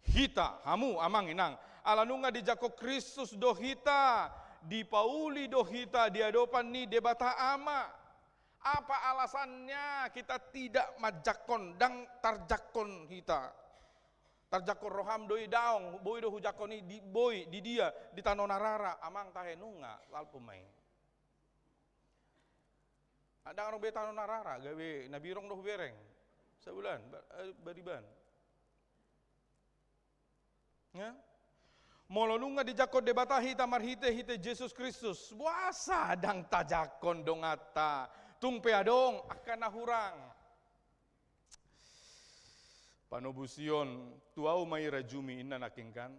Hita, hamu, amang inang, ala nunga dijangkon Kristus do hita, dipauli do hita di adopan ni Debata Ama. Apa alasannya kita tidak manjangkon, ndang tarjangkon hita? Tarjangkon roham do i? Daong. Boi do hujangkon i? Di, boi. Di dia? Di tano na rara. Amang, tahe nunga, salpu ma i. Ndang adong be tano na rara, gabe na birong do hubereng. Sabulan, ba-, eh, bariban. Ya? Molo nunga dijangkon Debata hita marhite-hite Jesus Kristus, boasa ndang tajangkon donganta? Tung pe adong angka na hurang. Panobusion, tu ahu ma irajumi, inna nangkin kan.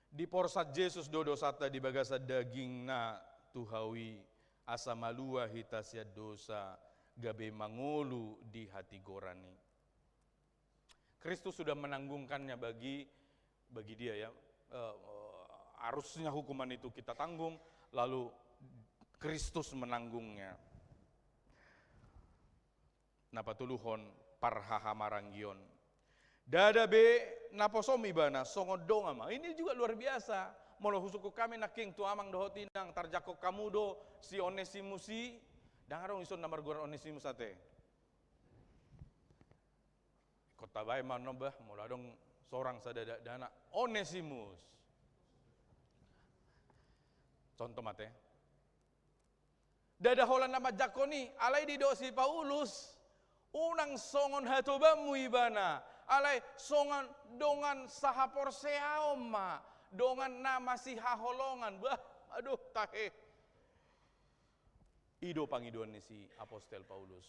Diporsat Jesus do dosanta di bagasan dagingna tu hau i, asa malua hita sian dosa, gabe mangolu di hatigoran i. Kristus sudah menanggungkannya bagi, bagi dia ya, eh, harusnya hukuman itu kita tanggung, lalu Kristus menanggungnya. Na patoluhon, parhahamaranggion. Ndada be naposom ibana, songon dongan ma. Ini juga luar biasa. Molo husungkun hami nangkin tu amang dohot inang, tarjangkon hamu do si Onesimus i, ndang adong dison na margoar Onesimus ate. Ingkon tabaen ma annon bah, molo adong sorang sada dakdanak Onesimus. Contoh ma ate. Ndada holan na manjangkon i, alai didok si Paulus, unang songon hatobanmu ibana, alai songon dongan sahaporseaon ma, dongan na masihaholongan. Bah, aduh, tahe. I do pangidoan ni si Apostel Paulus.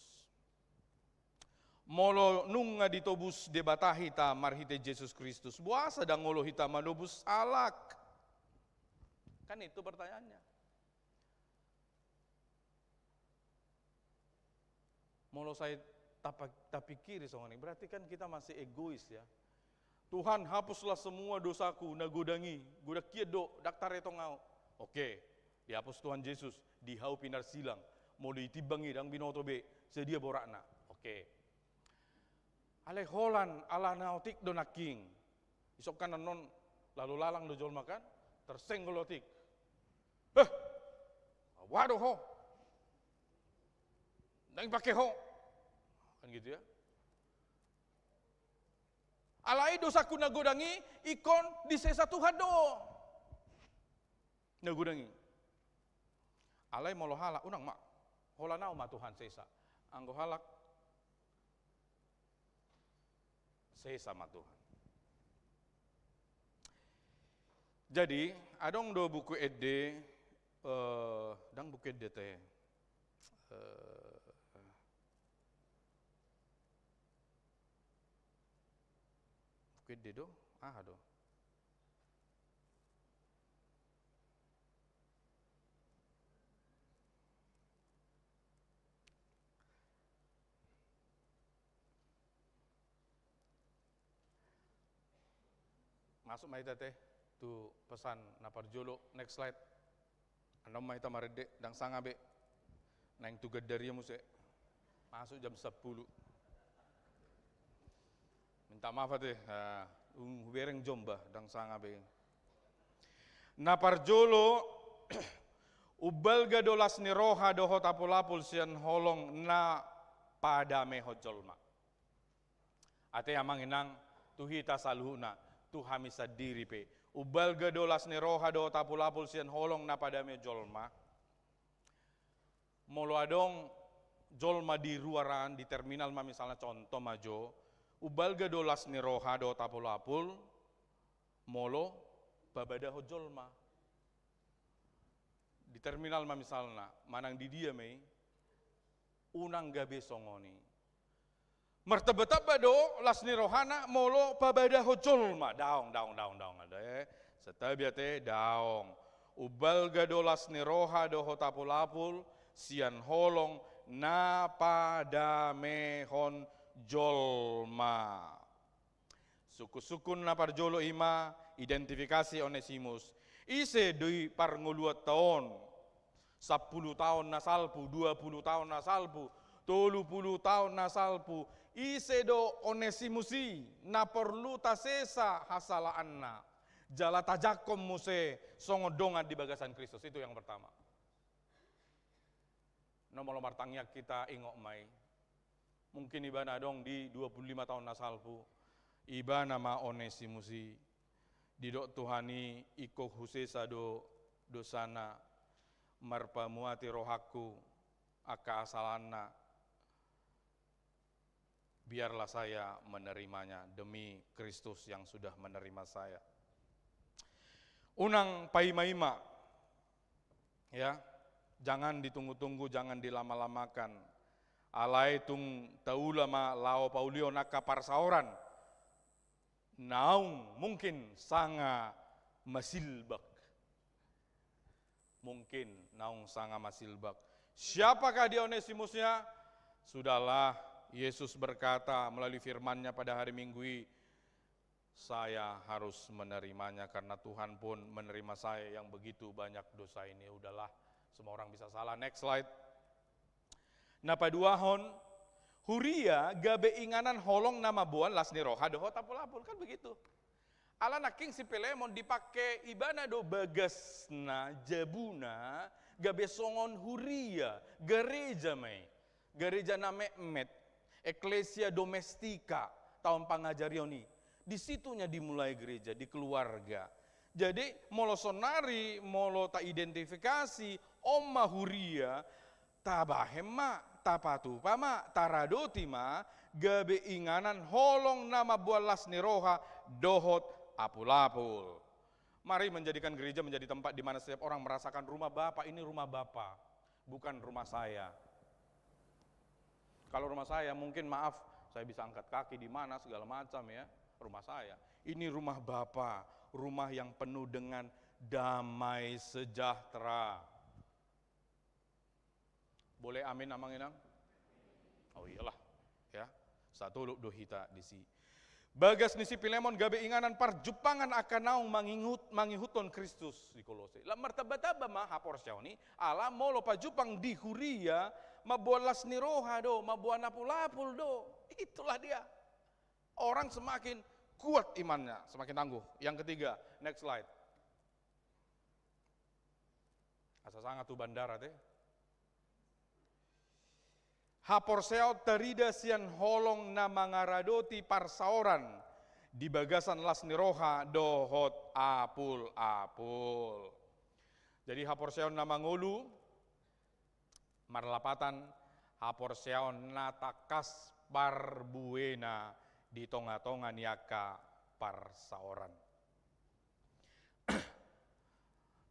Molo nunga ditobus Debata hita marhite Jesus Kristus, boasa ndang olo hita manobus halak? Kan itu pertanyaannya. Molo sai tapa-, tapikiri songon i, berarti kan kita masih egois, ya. Tuhan, hapuslah semua dosaku na godang i, godang hian do, ndang taretong ahu. Oke, dihapus Tuhan Jesus, di hau pinarsilang, molo ditimbang i ndang binoto be, sadia boratna. Oke. Alai holan ala na otik do nangkin. Isongkan annon lalu lalang do jolma kan, tersenggol otik. Eh, boha do ho? Ndang dipake ho. Kan gitu ya. Alai dosaku na godang i ingkon disesa Tuhan do. Na godang i. Alai molo halak, unang ma. Holan ahu ma Tuhan sesa. Anggo halak, sesa ma Tuhan. Jadi, adong do buku ende, eh, ndang buku ende ate. Eh, buku ende do, aha do? Masuk ma hita ate tu pesan na parjolo, next slide. Annon ma hita marende, ndang sanga be. Naeng tu Gandaria muse. Masuk jam sampulu. Minta maaf ate, ah, um, hubereng jom bah, ndang sanga be. Na parjolo, umbalga do las ni roha dohot apulapul sian holong na padamehon jolma. Ate amang inang, tu hita saluhutna, tu hami sandiri pe. Umbalga do las ni roha dohot apulapul sian holong na padamehon jolma. Molo adong jolma di ruaran, di terminal ma misalna, contoh ma jo, umbalga do las ni roha dohot apulapul, molo pabadahon jolma. Di terminal ma misalna, manang di dia ma i, unang gabe songon i. Martambatamba do las ni rohana molo pabadahon jolma. Daong, daong, daong, daong, ate. Santabi ate, daong. Umbalga do las ni roha dohot apulapul sian holong na padamehon jolma. Sungkunsungkun na parjolo i ma identifikasi Onesimus. Ise di parngoluanta on? Sampulu taon na salpu, dua pulu taon na salpu, tolu pulu taon na salpu. Ise do Onesimus i na porlu tasesa hasalaanna? Jala tajangkon muse songon dongan di bagasan Kristus. Itu yang pertama. Na molo martangiang hita, ingot ma i. Mungkin ibana adong di dua pulu lima taon na salpu. Ibana ma Onesimus i. Didok Tuhan i, ingkon husesa do dosana, marpamuati rohangku angka hasalaanna. Biarlah saya menerimanya demi Kristus yang sudah menerima saya. Unang paimaima, ya, jangan ditunggu-tunggu, jangan dilama-lamakan. Alai tung taula ma laho paulihon angka parsaoran. Naung mungkin sanga masilbak. Mungkin naung sanga masilbak. Siapakah dia Onesimusnya? Sudahlah, Yesus berkata melalui firman-Nya pada hari Minggu i, Saya harus menerimanya karena Tuhan pun menerima saya yang begitu banyak dosa ini. Udahlah, semua orang bisa salah. Next slide. Na paduahon, huria gabe inganan holong na mamboan las ni roha dohot apul-apul, kan begitu. Ala nangkin si Pilemon dipake ibana do bagasna, jabuna, gabe songon huria, gareja ma i. Gareja na metmet, ecclesia domestica, taon pangajarion i. Di situnya dimulai gereja, di keluarga. Jadi, molo sonari, molo taidentifikasi, on ma huria, tabahen ma, tapatupa ma, taradoti ma, gabe inganan holong na mamboan las ni roha, dohot apul-apul. Mari menjadikan gereja menjadi tempat di mana setiap orang merasakan rumah Bapa, ini rumah Bapa, bukan rumah saya. Kalau rumah saya, mungkin, maaf, saya bisa angkat kaki di mana, segala macam, ya, rumah saya. Ini rumah Bapa, rumah yang penuh dengan damai sejahtera. Boleh amin, Amang Inang? Oh iyalah, ya. Satolop do hita disi. Bagas ni si Pilemon gabe inganan parjumpangan angka naung mangihut-, mangihuthon Kristus di Kolose. Lam martamba-tamba ma haporseaon i, ala molo pajumpang di huria, mamboan las ni roha do, mamboan apul-apul do. Itulah dia. Orang semakin kuat imannya, semakin tangguh. Yang ketiga, next slide. Asa sanga tu bandara te. Haporseaon tarida sian holong na mangaradoti parsaoran di bagasan las ni roha dohot apul-apul. Jadi haporseaon na mangolu, marlapatan, haporseaon na tangkas parbuena di tonga-tonga ni angka parsaoran.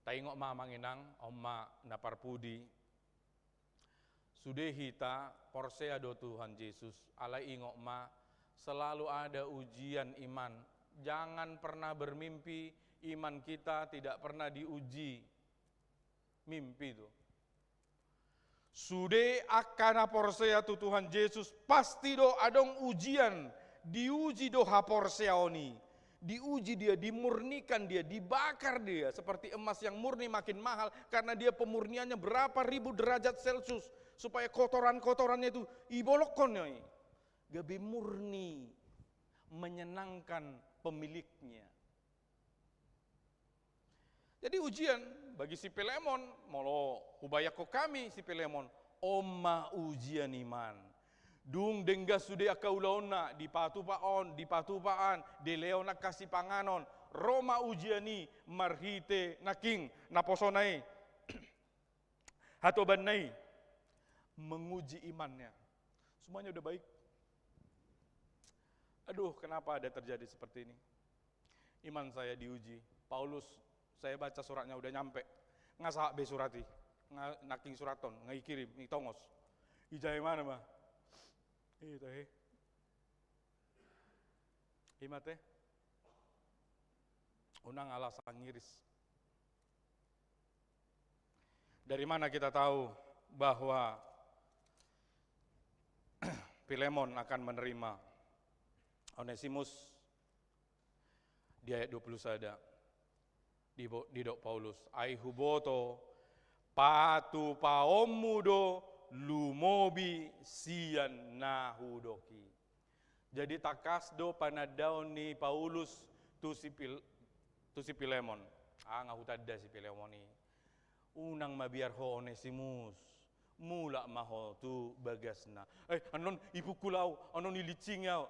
Taingot ma, Amang Inang, on ma na parpudi. Sude hita porsea do Tuhan Jesus, alai ingot ma, selalu ada ujian iman. Jangan pernah bermimpi iman kita tidak pernah diuji. Mimpi tu. Sude angka na porsea tu Tuhan Jesus, pasti do adong ujian, diuji do haporseaon i. Diuji dia, dimurnikan dia, dibakar dia seperti emas yang murni makin mahal karena dia pemurniannya berapa ribu derajat Celcius, supaya kotoran-kotorannya itu ibolongkon i, gabe murni, menyenangkan pemiliknya. Jadi ujian bagi si Pilemon, molo hubayangkon hami si Pilemon, on ma ujian iman. Dung denggan sude angka ulaonna, dipatupa on, dipatupa an, dilehon angka sipanganon, ro ma ujian i marhite nangkin naposona i. Hatobanna i menguji imannya. Semuanya udah baik. Aduh, kenapa ada terjadi seperti ini? Iman saya diuji. Paulus, saya baca suratnya udah nyampe. Nga sahat be surat i. Nga nangkin surathon, nga ikirim, itongos. Ijai ma na ma. Ita he. I ma te. Unang ala sangiris. Dari mana kita tahu bahwa Pilemon akan menerima Onesimus? Di ayat dua puluh sada, dibo-, didok Paulus, ai huboto patupaonmu do lumobi sian na hudok i. Jadi tangkas do panandaon ni Paulus tu si Pil-, tu si Pilemon. Ah, nga hutanda si Pilemon i. Unang mabiar ho Onesimus. Mulak ma ho tu bagasna. Eh, annon ipukul au, annon ilinsingi au.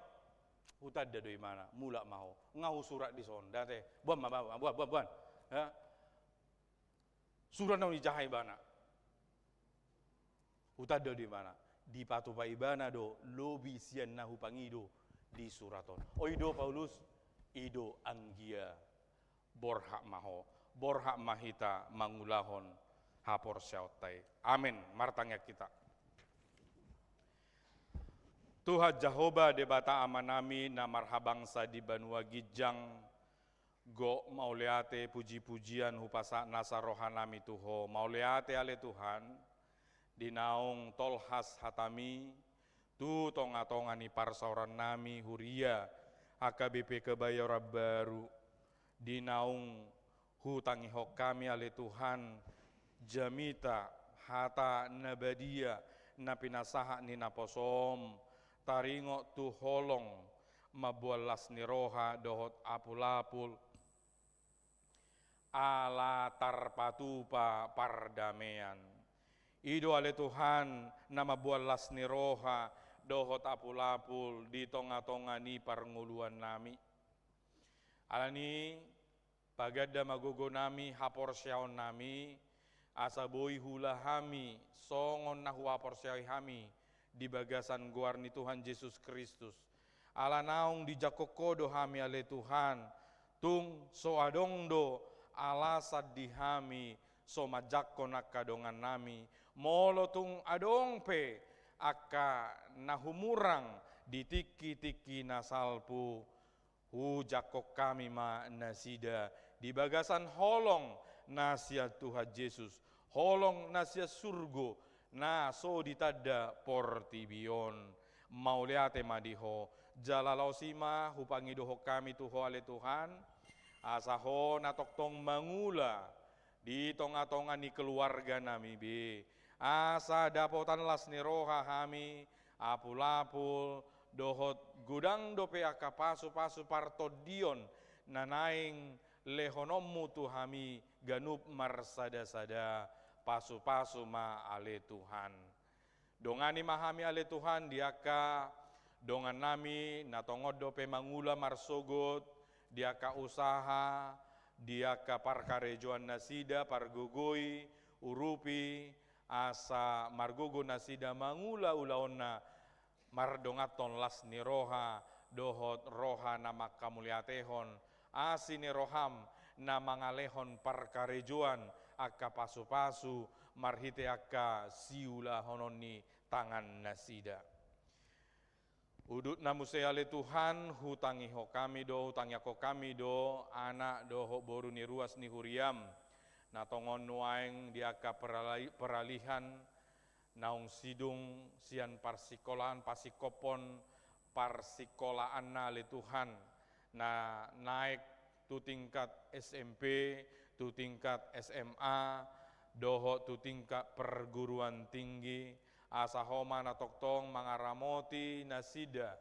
Hutanda do ibana, mulak ma ho. Nga husurat dison, da te. Boan ma, boan, boan, boan, boan. Ya. Surat na ijahai ibana. Hutanda do ibana. Dipatupa ibana do lobi sian na hupangido di surat on. O, i do Paulus, i do anggia. Borhat ma ho, borhat ma hita mangulahon haporseaonta i. Amen. Martangiang hita. Tuhan Jahowa, Debata Amanami na marhabangsa di banua ginjang, gok mauliate puji-pujian hupasahat nasa rohanami tu Ho. Mauliate ale Tuhan, di naung tolhas hataMi, tu tonga-tonga ni parsaorannami huria, Angka B P K Kebayoran Baru, di naung hutangihon hami ale Tuhan, jamita hata na badia na pinasahat ni naposoM, taringot tu holong mamboan las ni roha dohot apulapul, ala tarpatupa pardamean. I do ale Tuhan na mamboan las ni roha dohot apulapul di tongatonga ni parngoluannami. Alani, paganda ma gogonami, haporseaonnami, asa boi huula hami songon na huhaporseai hami di bagasan goar ni Tuhan Jesus Kristus. Ala naung dijangkon Ho do hami ale Tuhan, tung so adong do alasan di hami so manjangkon angka dongannami, molo tung adong pe angka na humurang di tingkitingki na salpu, hujangkon hami ma nasida di bagasan holong na sian Tuhan Jesus, holong na sian surgo, na so ditanda portibi on. Mauliate ma di Ho, jala laos i ma hupangidohon hami tu Ho ale Tuhan, asa Ho na tongtong mangula di tongatonga ni keluarganami be, asa dapotan las ni roha hami, apulapul, dohot godang dope angka pasupasu partondion na naeng lehononmu tu hami ganup marsadasada, pasupasu ma ale Tuhan. Dongani ma hami ale Tuhan di angka dongannami na tongon dope mangula marsogot, di angka usaha, di angka parkarejoan nasida, pargogoi, urupi, asa margogo nasida mangula ulaonna, mardonganhon las ni roha, dohot roha na manghamauliatehon, asi ni roham na mangalehon parkarejoan angka pasupasu marhite angka siulahonon ni tangan nasida. Udutna muse ale Tuhan, hutangihon hami do, hutangiangkon hami do, anak dohot boru ni ruas ni huriam, na tongon nuaeng di angka peralai-, peralihan, naung sidung sian parsikolaan, pasingkophon parsikolaanna ale Tuhan, na naek tu tingkat S M P, tu tingkat S M A, dohot tu tingkat perguruan tinggi, asa Ho ma na tongtong mangaramoti nasida,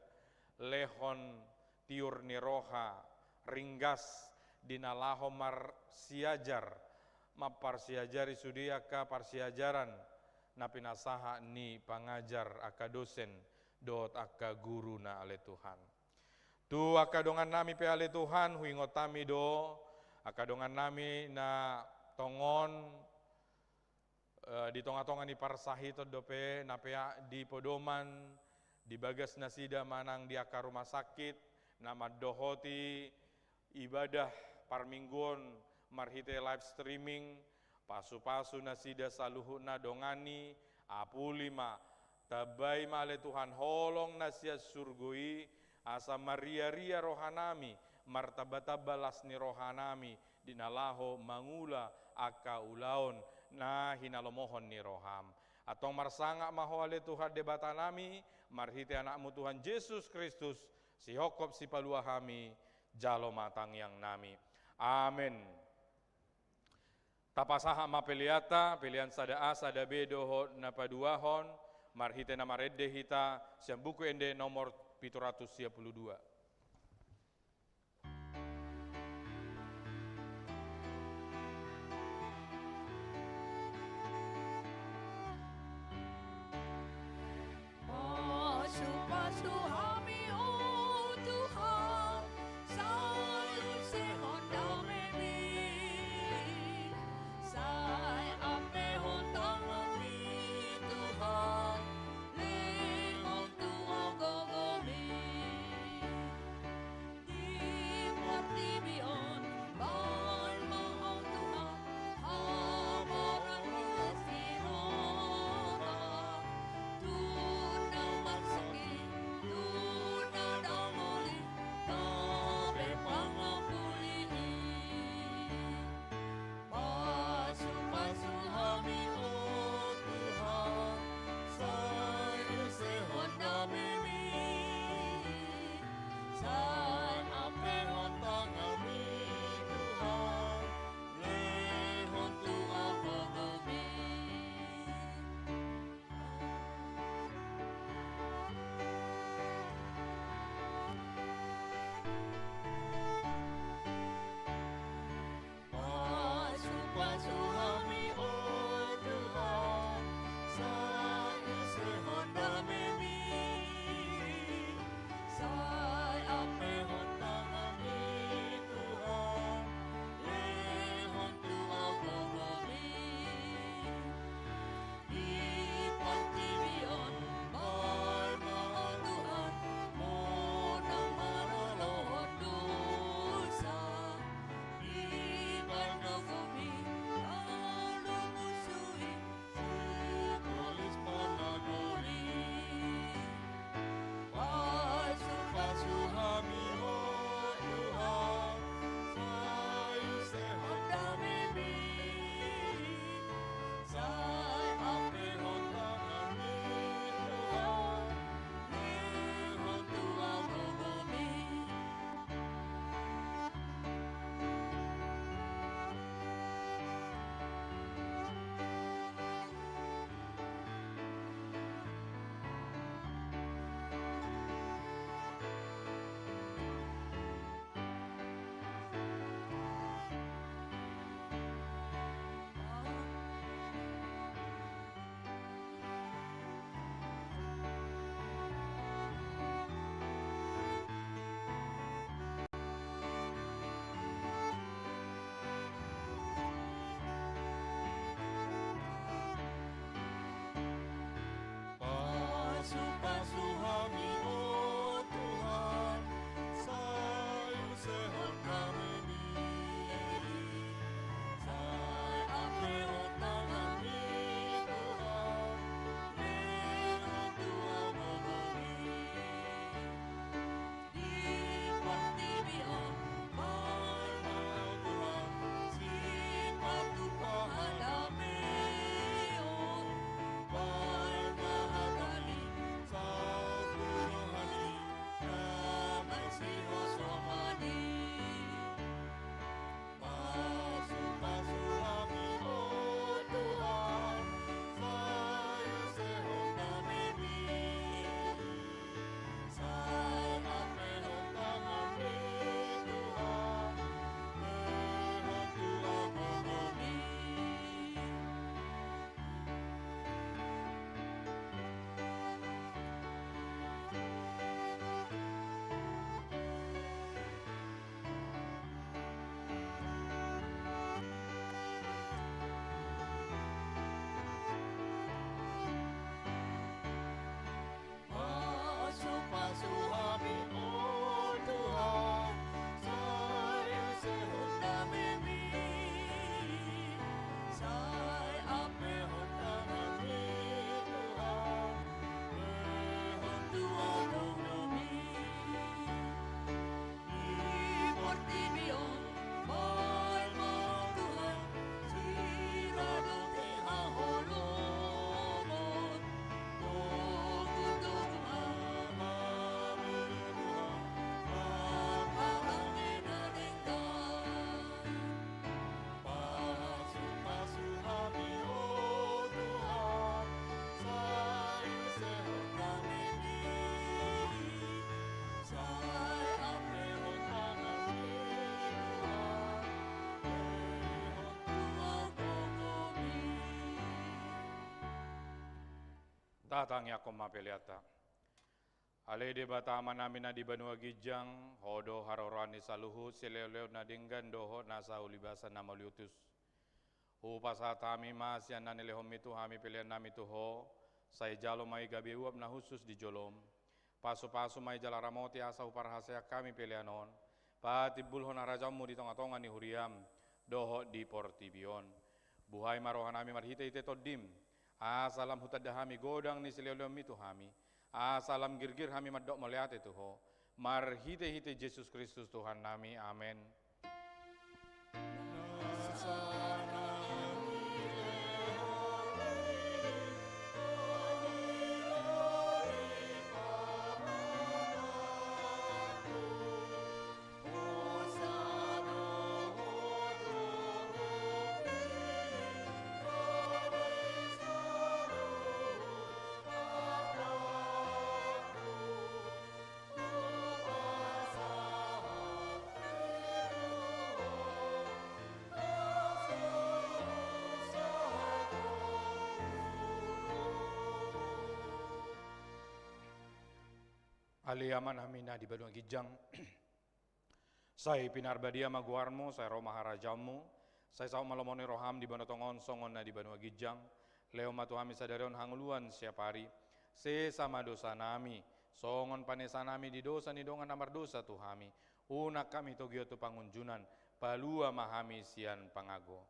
lehon tiur ni roha, ringgas di na laho marsiajar, mamparsiajari sude angka parsiajaran na pinasahat ni pangajar, angka dosen, dohot angka guruna ale Tuhan. Tu angka dongannami pe ale Tuhan, huingot hami do, angka dongannami na tongon, eh, di tongatonga ni parsahiton dope, na peak di podoman, di bagas nasida manang di angka rumah sakit, na mandohoti ibadah parmingguon marhite live streaming, pasupasu nasida saluhutna, dongani, apuli ma, tambai ma ale Tuhan holong na sian surgo i, asa marriaria rohanami, martambatamba las ni rohanami, di na laho mangula angka ulaon na hinalomohon ni roham. Antong marsangap ma Ho ale Tuhan Debatanami, marhite Anakmu Tuhan Jesus Kristus, sihophop sipalua hami, jalo ma tangiangnami. Amen. Tapasahat ma peleanta, pelean sada A, sada B dohot na paduahon, marhite na marende hita, sian Buku Ende nomor pitu ratus sia pulu dua. Pasupasu hami, o Tuhan, sai usehon damemi, sai ampehon tanganmi, Tuhan, lehon tu ho gogomi. Tatangiangkon ma peleanta. Ale Debata Amanami na di banua ginjang, Ho do haroroan ni saluhut silehonlehon na denggan dohot nasa ulibasan na mauliutus. Hupasahat hami ma sian na nilehonmi tu hami peleannami tu Ho, sai jalo ma i gabe uap na hushus di jolom. Pasupasu ma i jala ramoti asa huparhaseang hami pelean on patimbulhon harajaonmu di tongatonga ni huriam dohot di portibi on. Buhai ma rohanami marhitehite Tondim, asa lam hutanda hami godang ni silehonlehonmi tu hami, asa lam girgir hami mandok mauliate tu Ho, marhitehite Jesus Kristus Tuhannami. Amen. Ale Amanami na di banua ginjang, sai pinarbadia ma goarmu, sai ro ma harajaonmu, sai saut ma lomo ni roham di banua tonga on songon na di banua ginjang. Lehon ma tu hami sadari on hangoluan siapari. Sesa ma dosanami, songon panesanami di dosa ni dongan na mardosa tu hami. Unang hami togihon tu pangunjunan, palua ma hami sian pangago.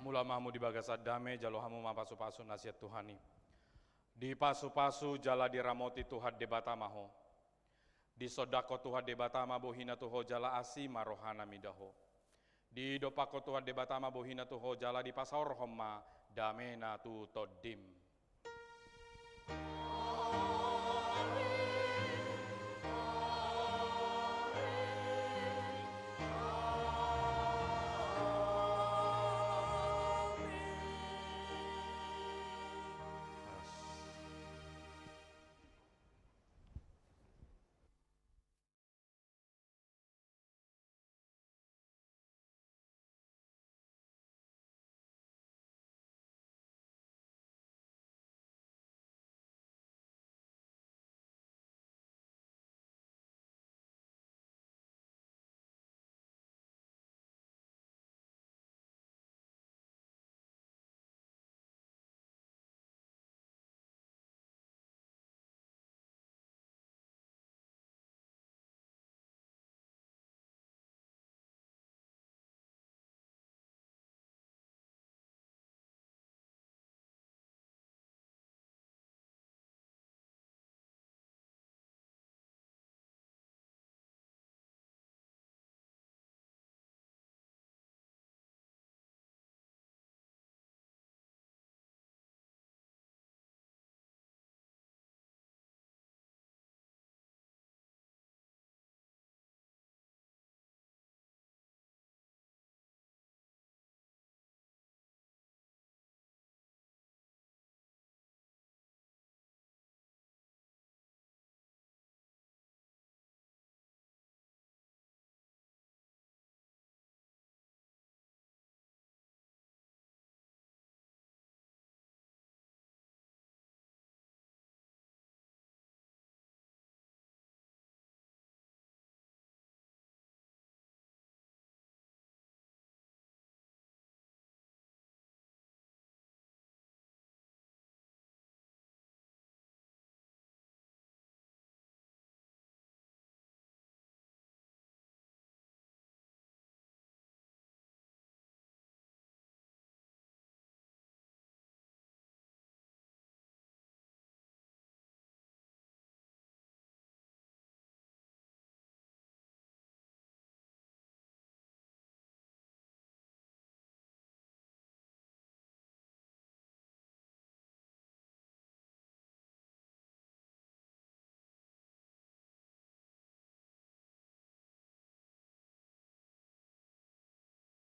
Mula ma hamu di bagasan dame, jalo hamu ma pasupasu na sian Tuhan i. Dipasupasu jala diramoti Tuhan Debata ma ho. Disondangkon Tuhan Debata ma bohina tu ho jala asi ma rohana mida ho. Didompakkon Tuhan Debata ma bohina tu ho jala dipasaorhon ma damena tu tondim.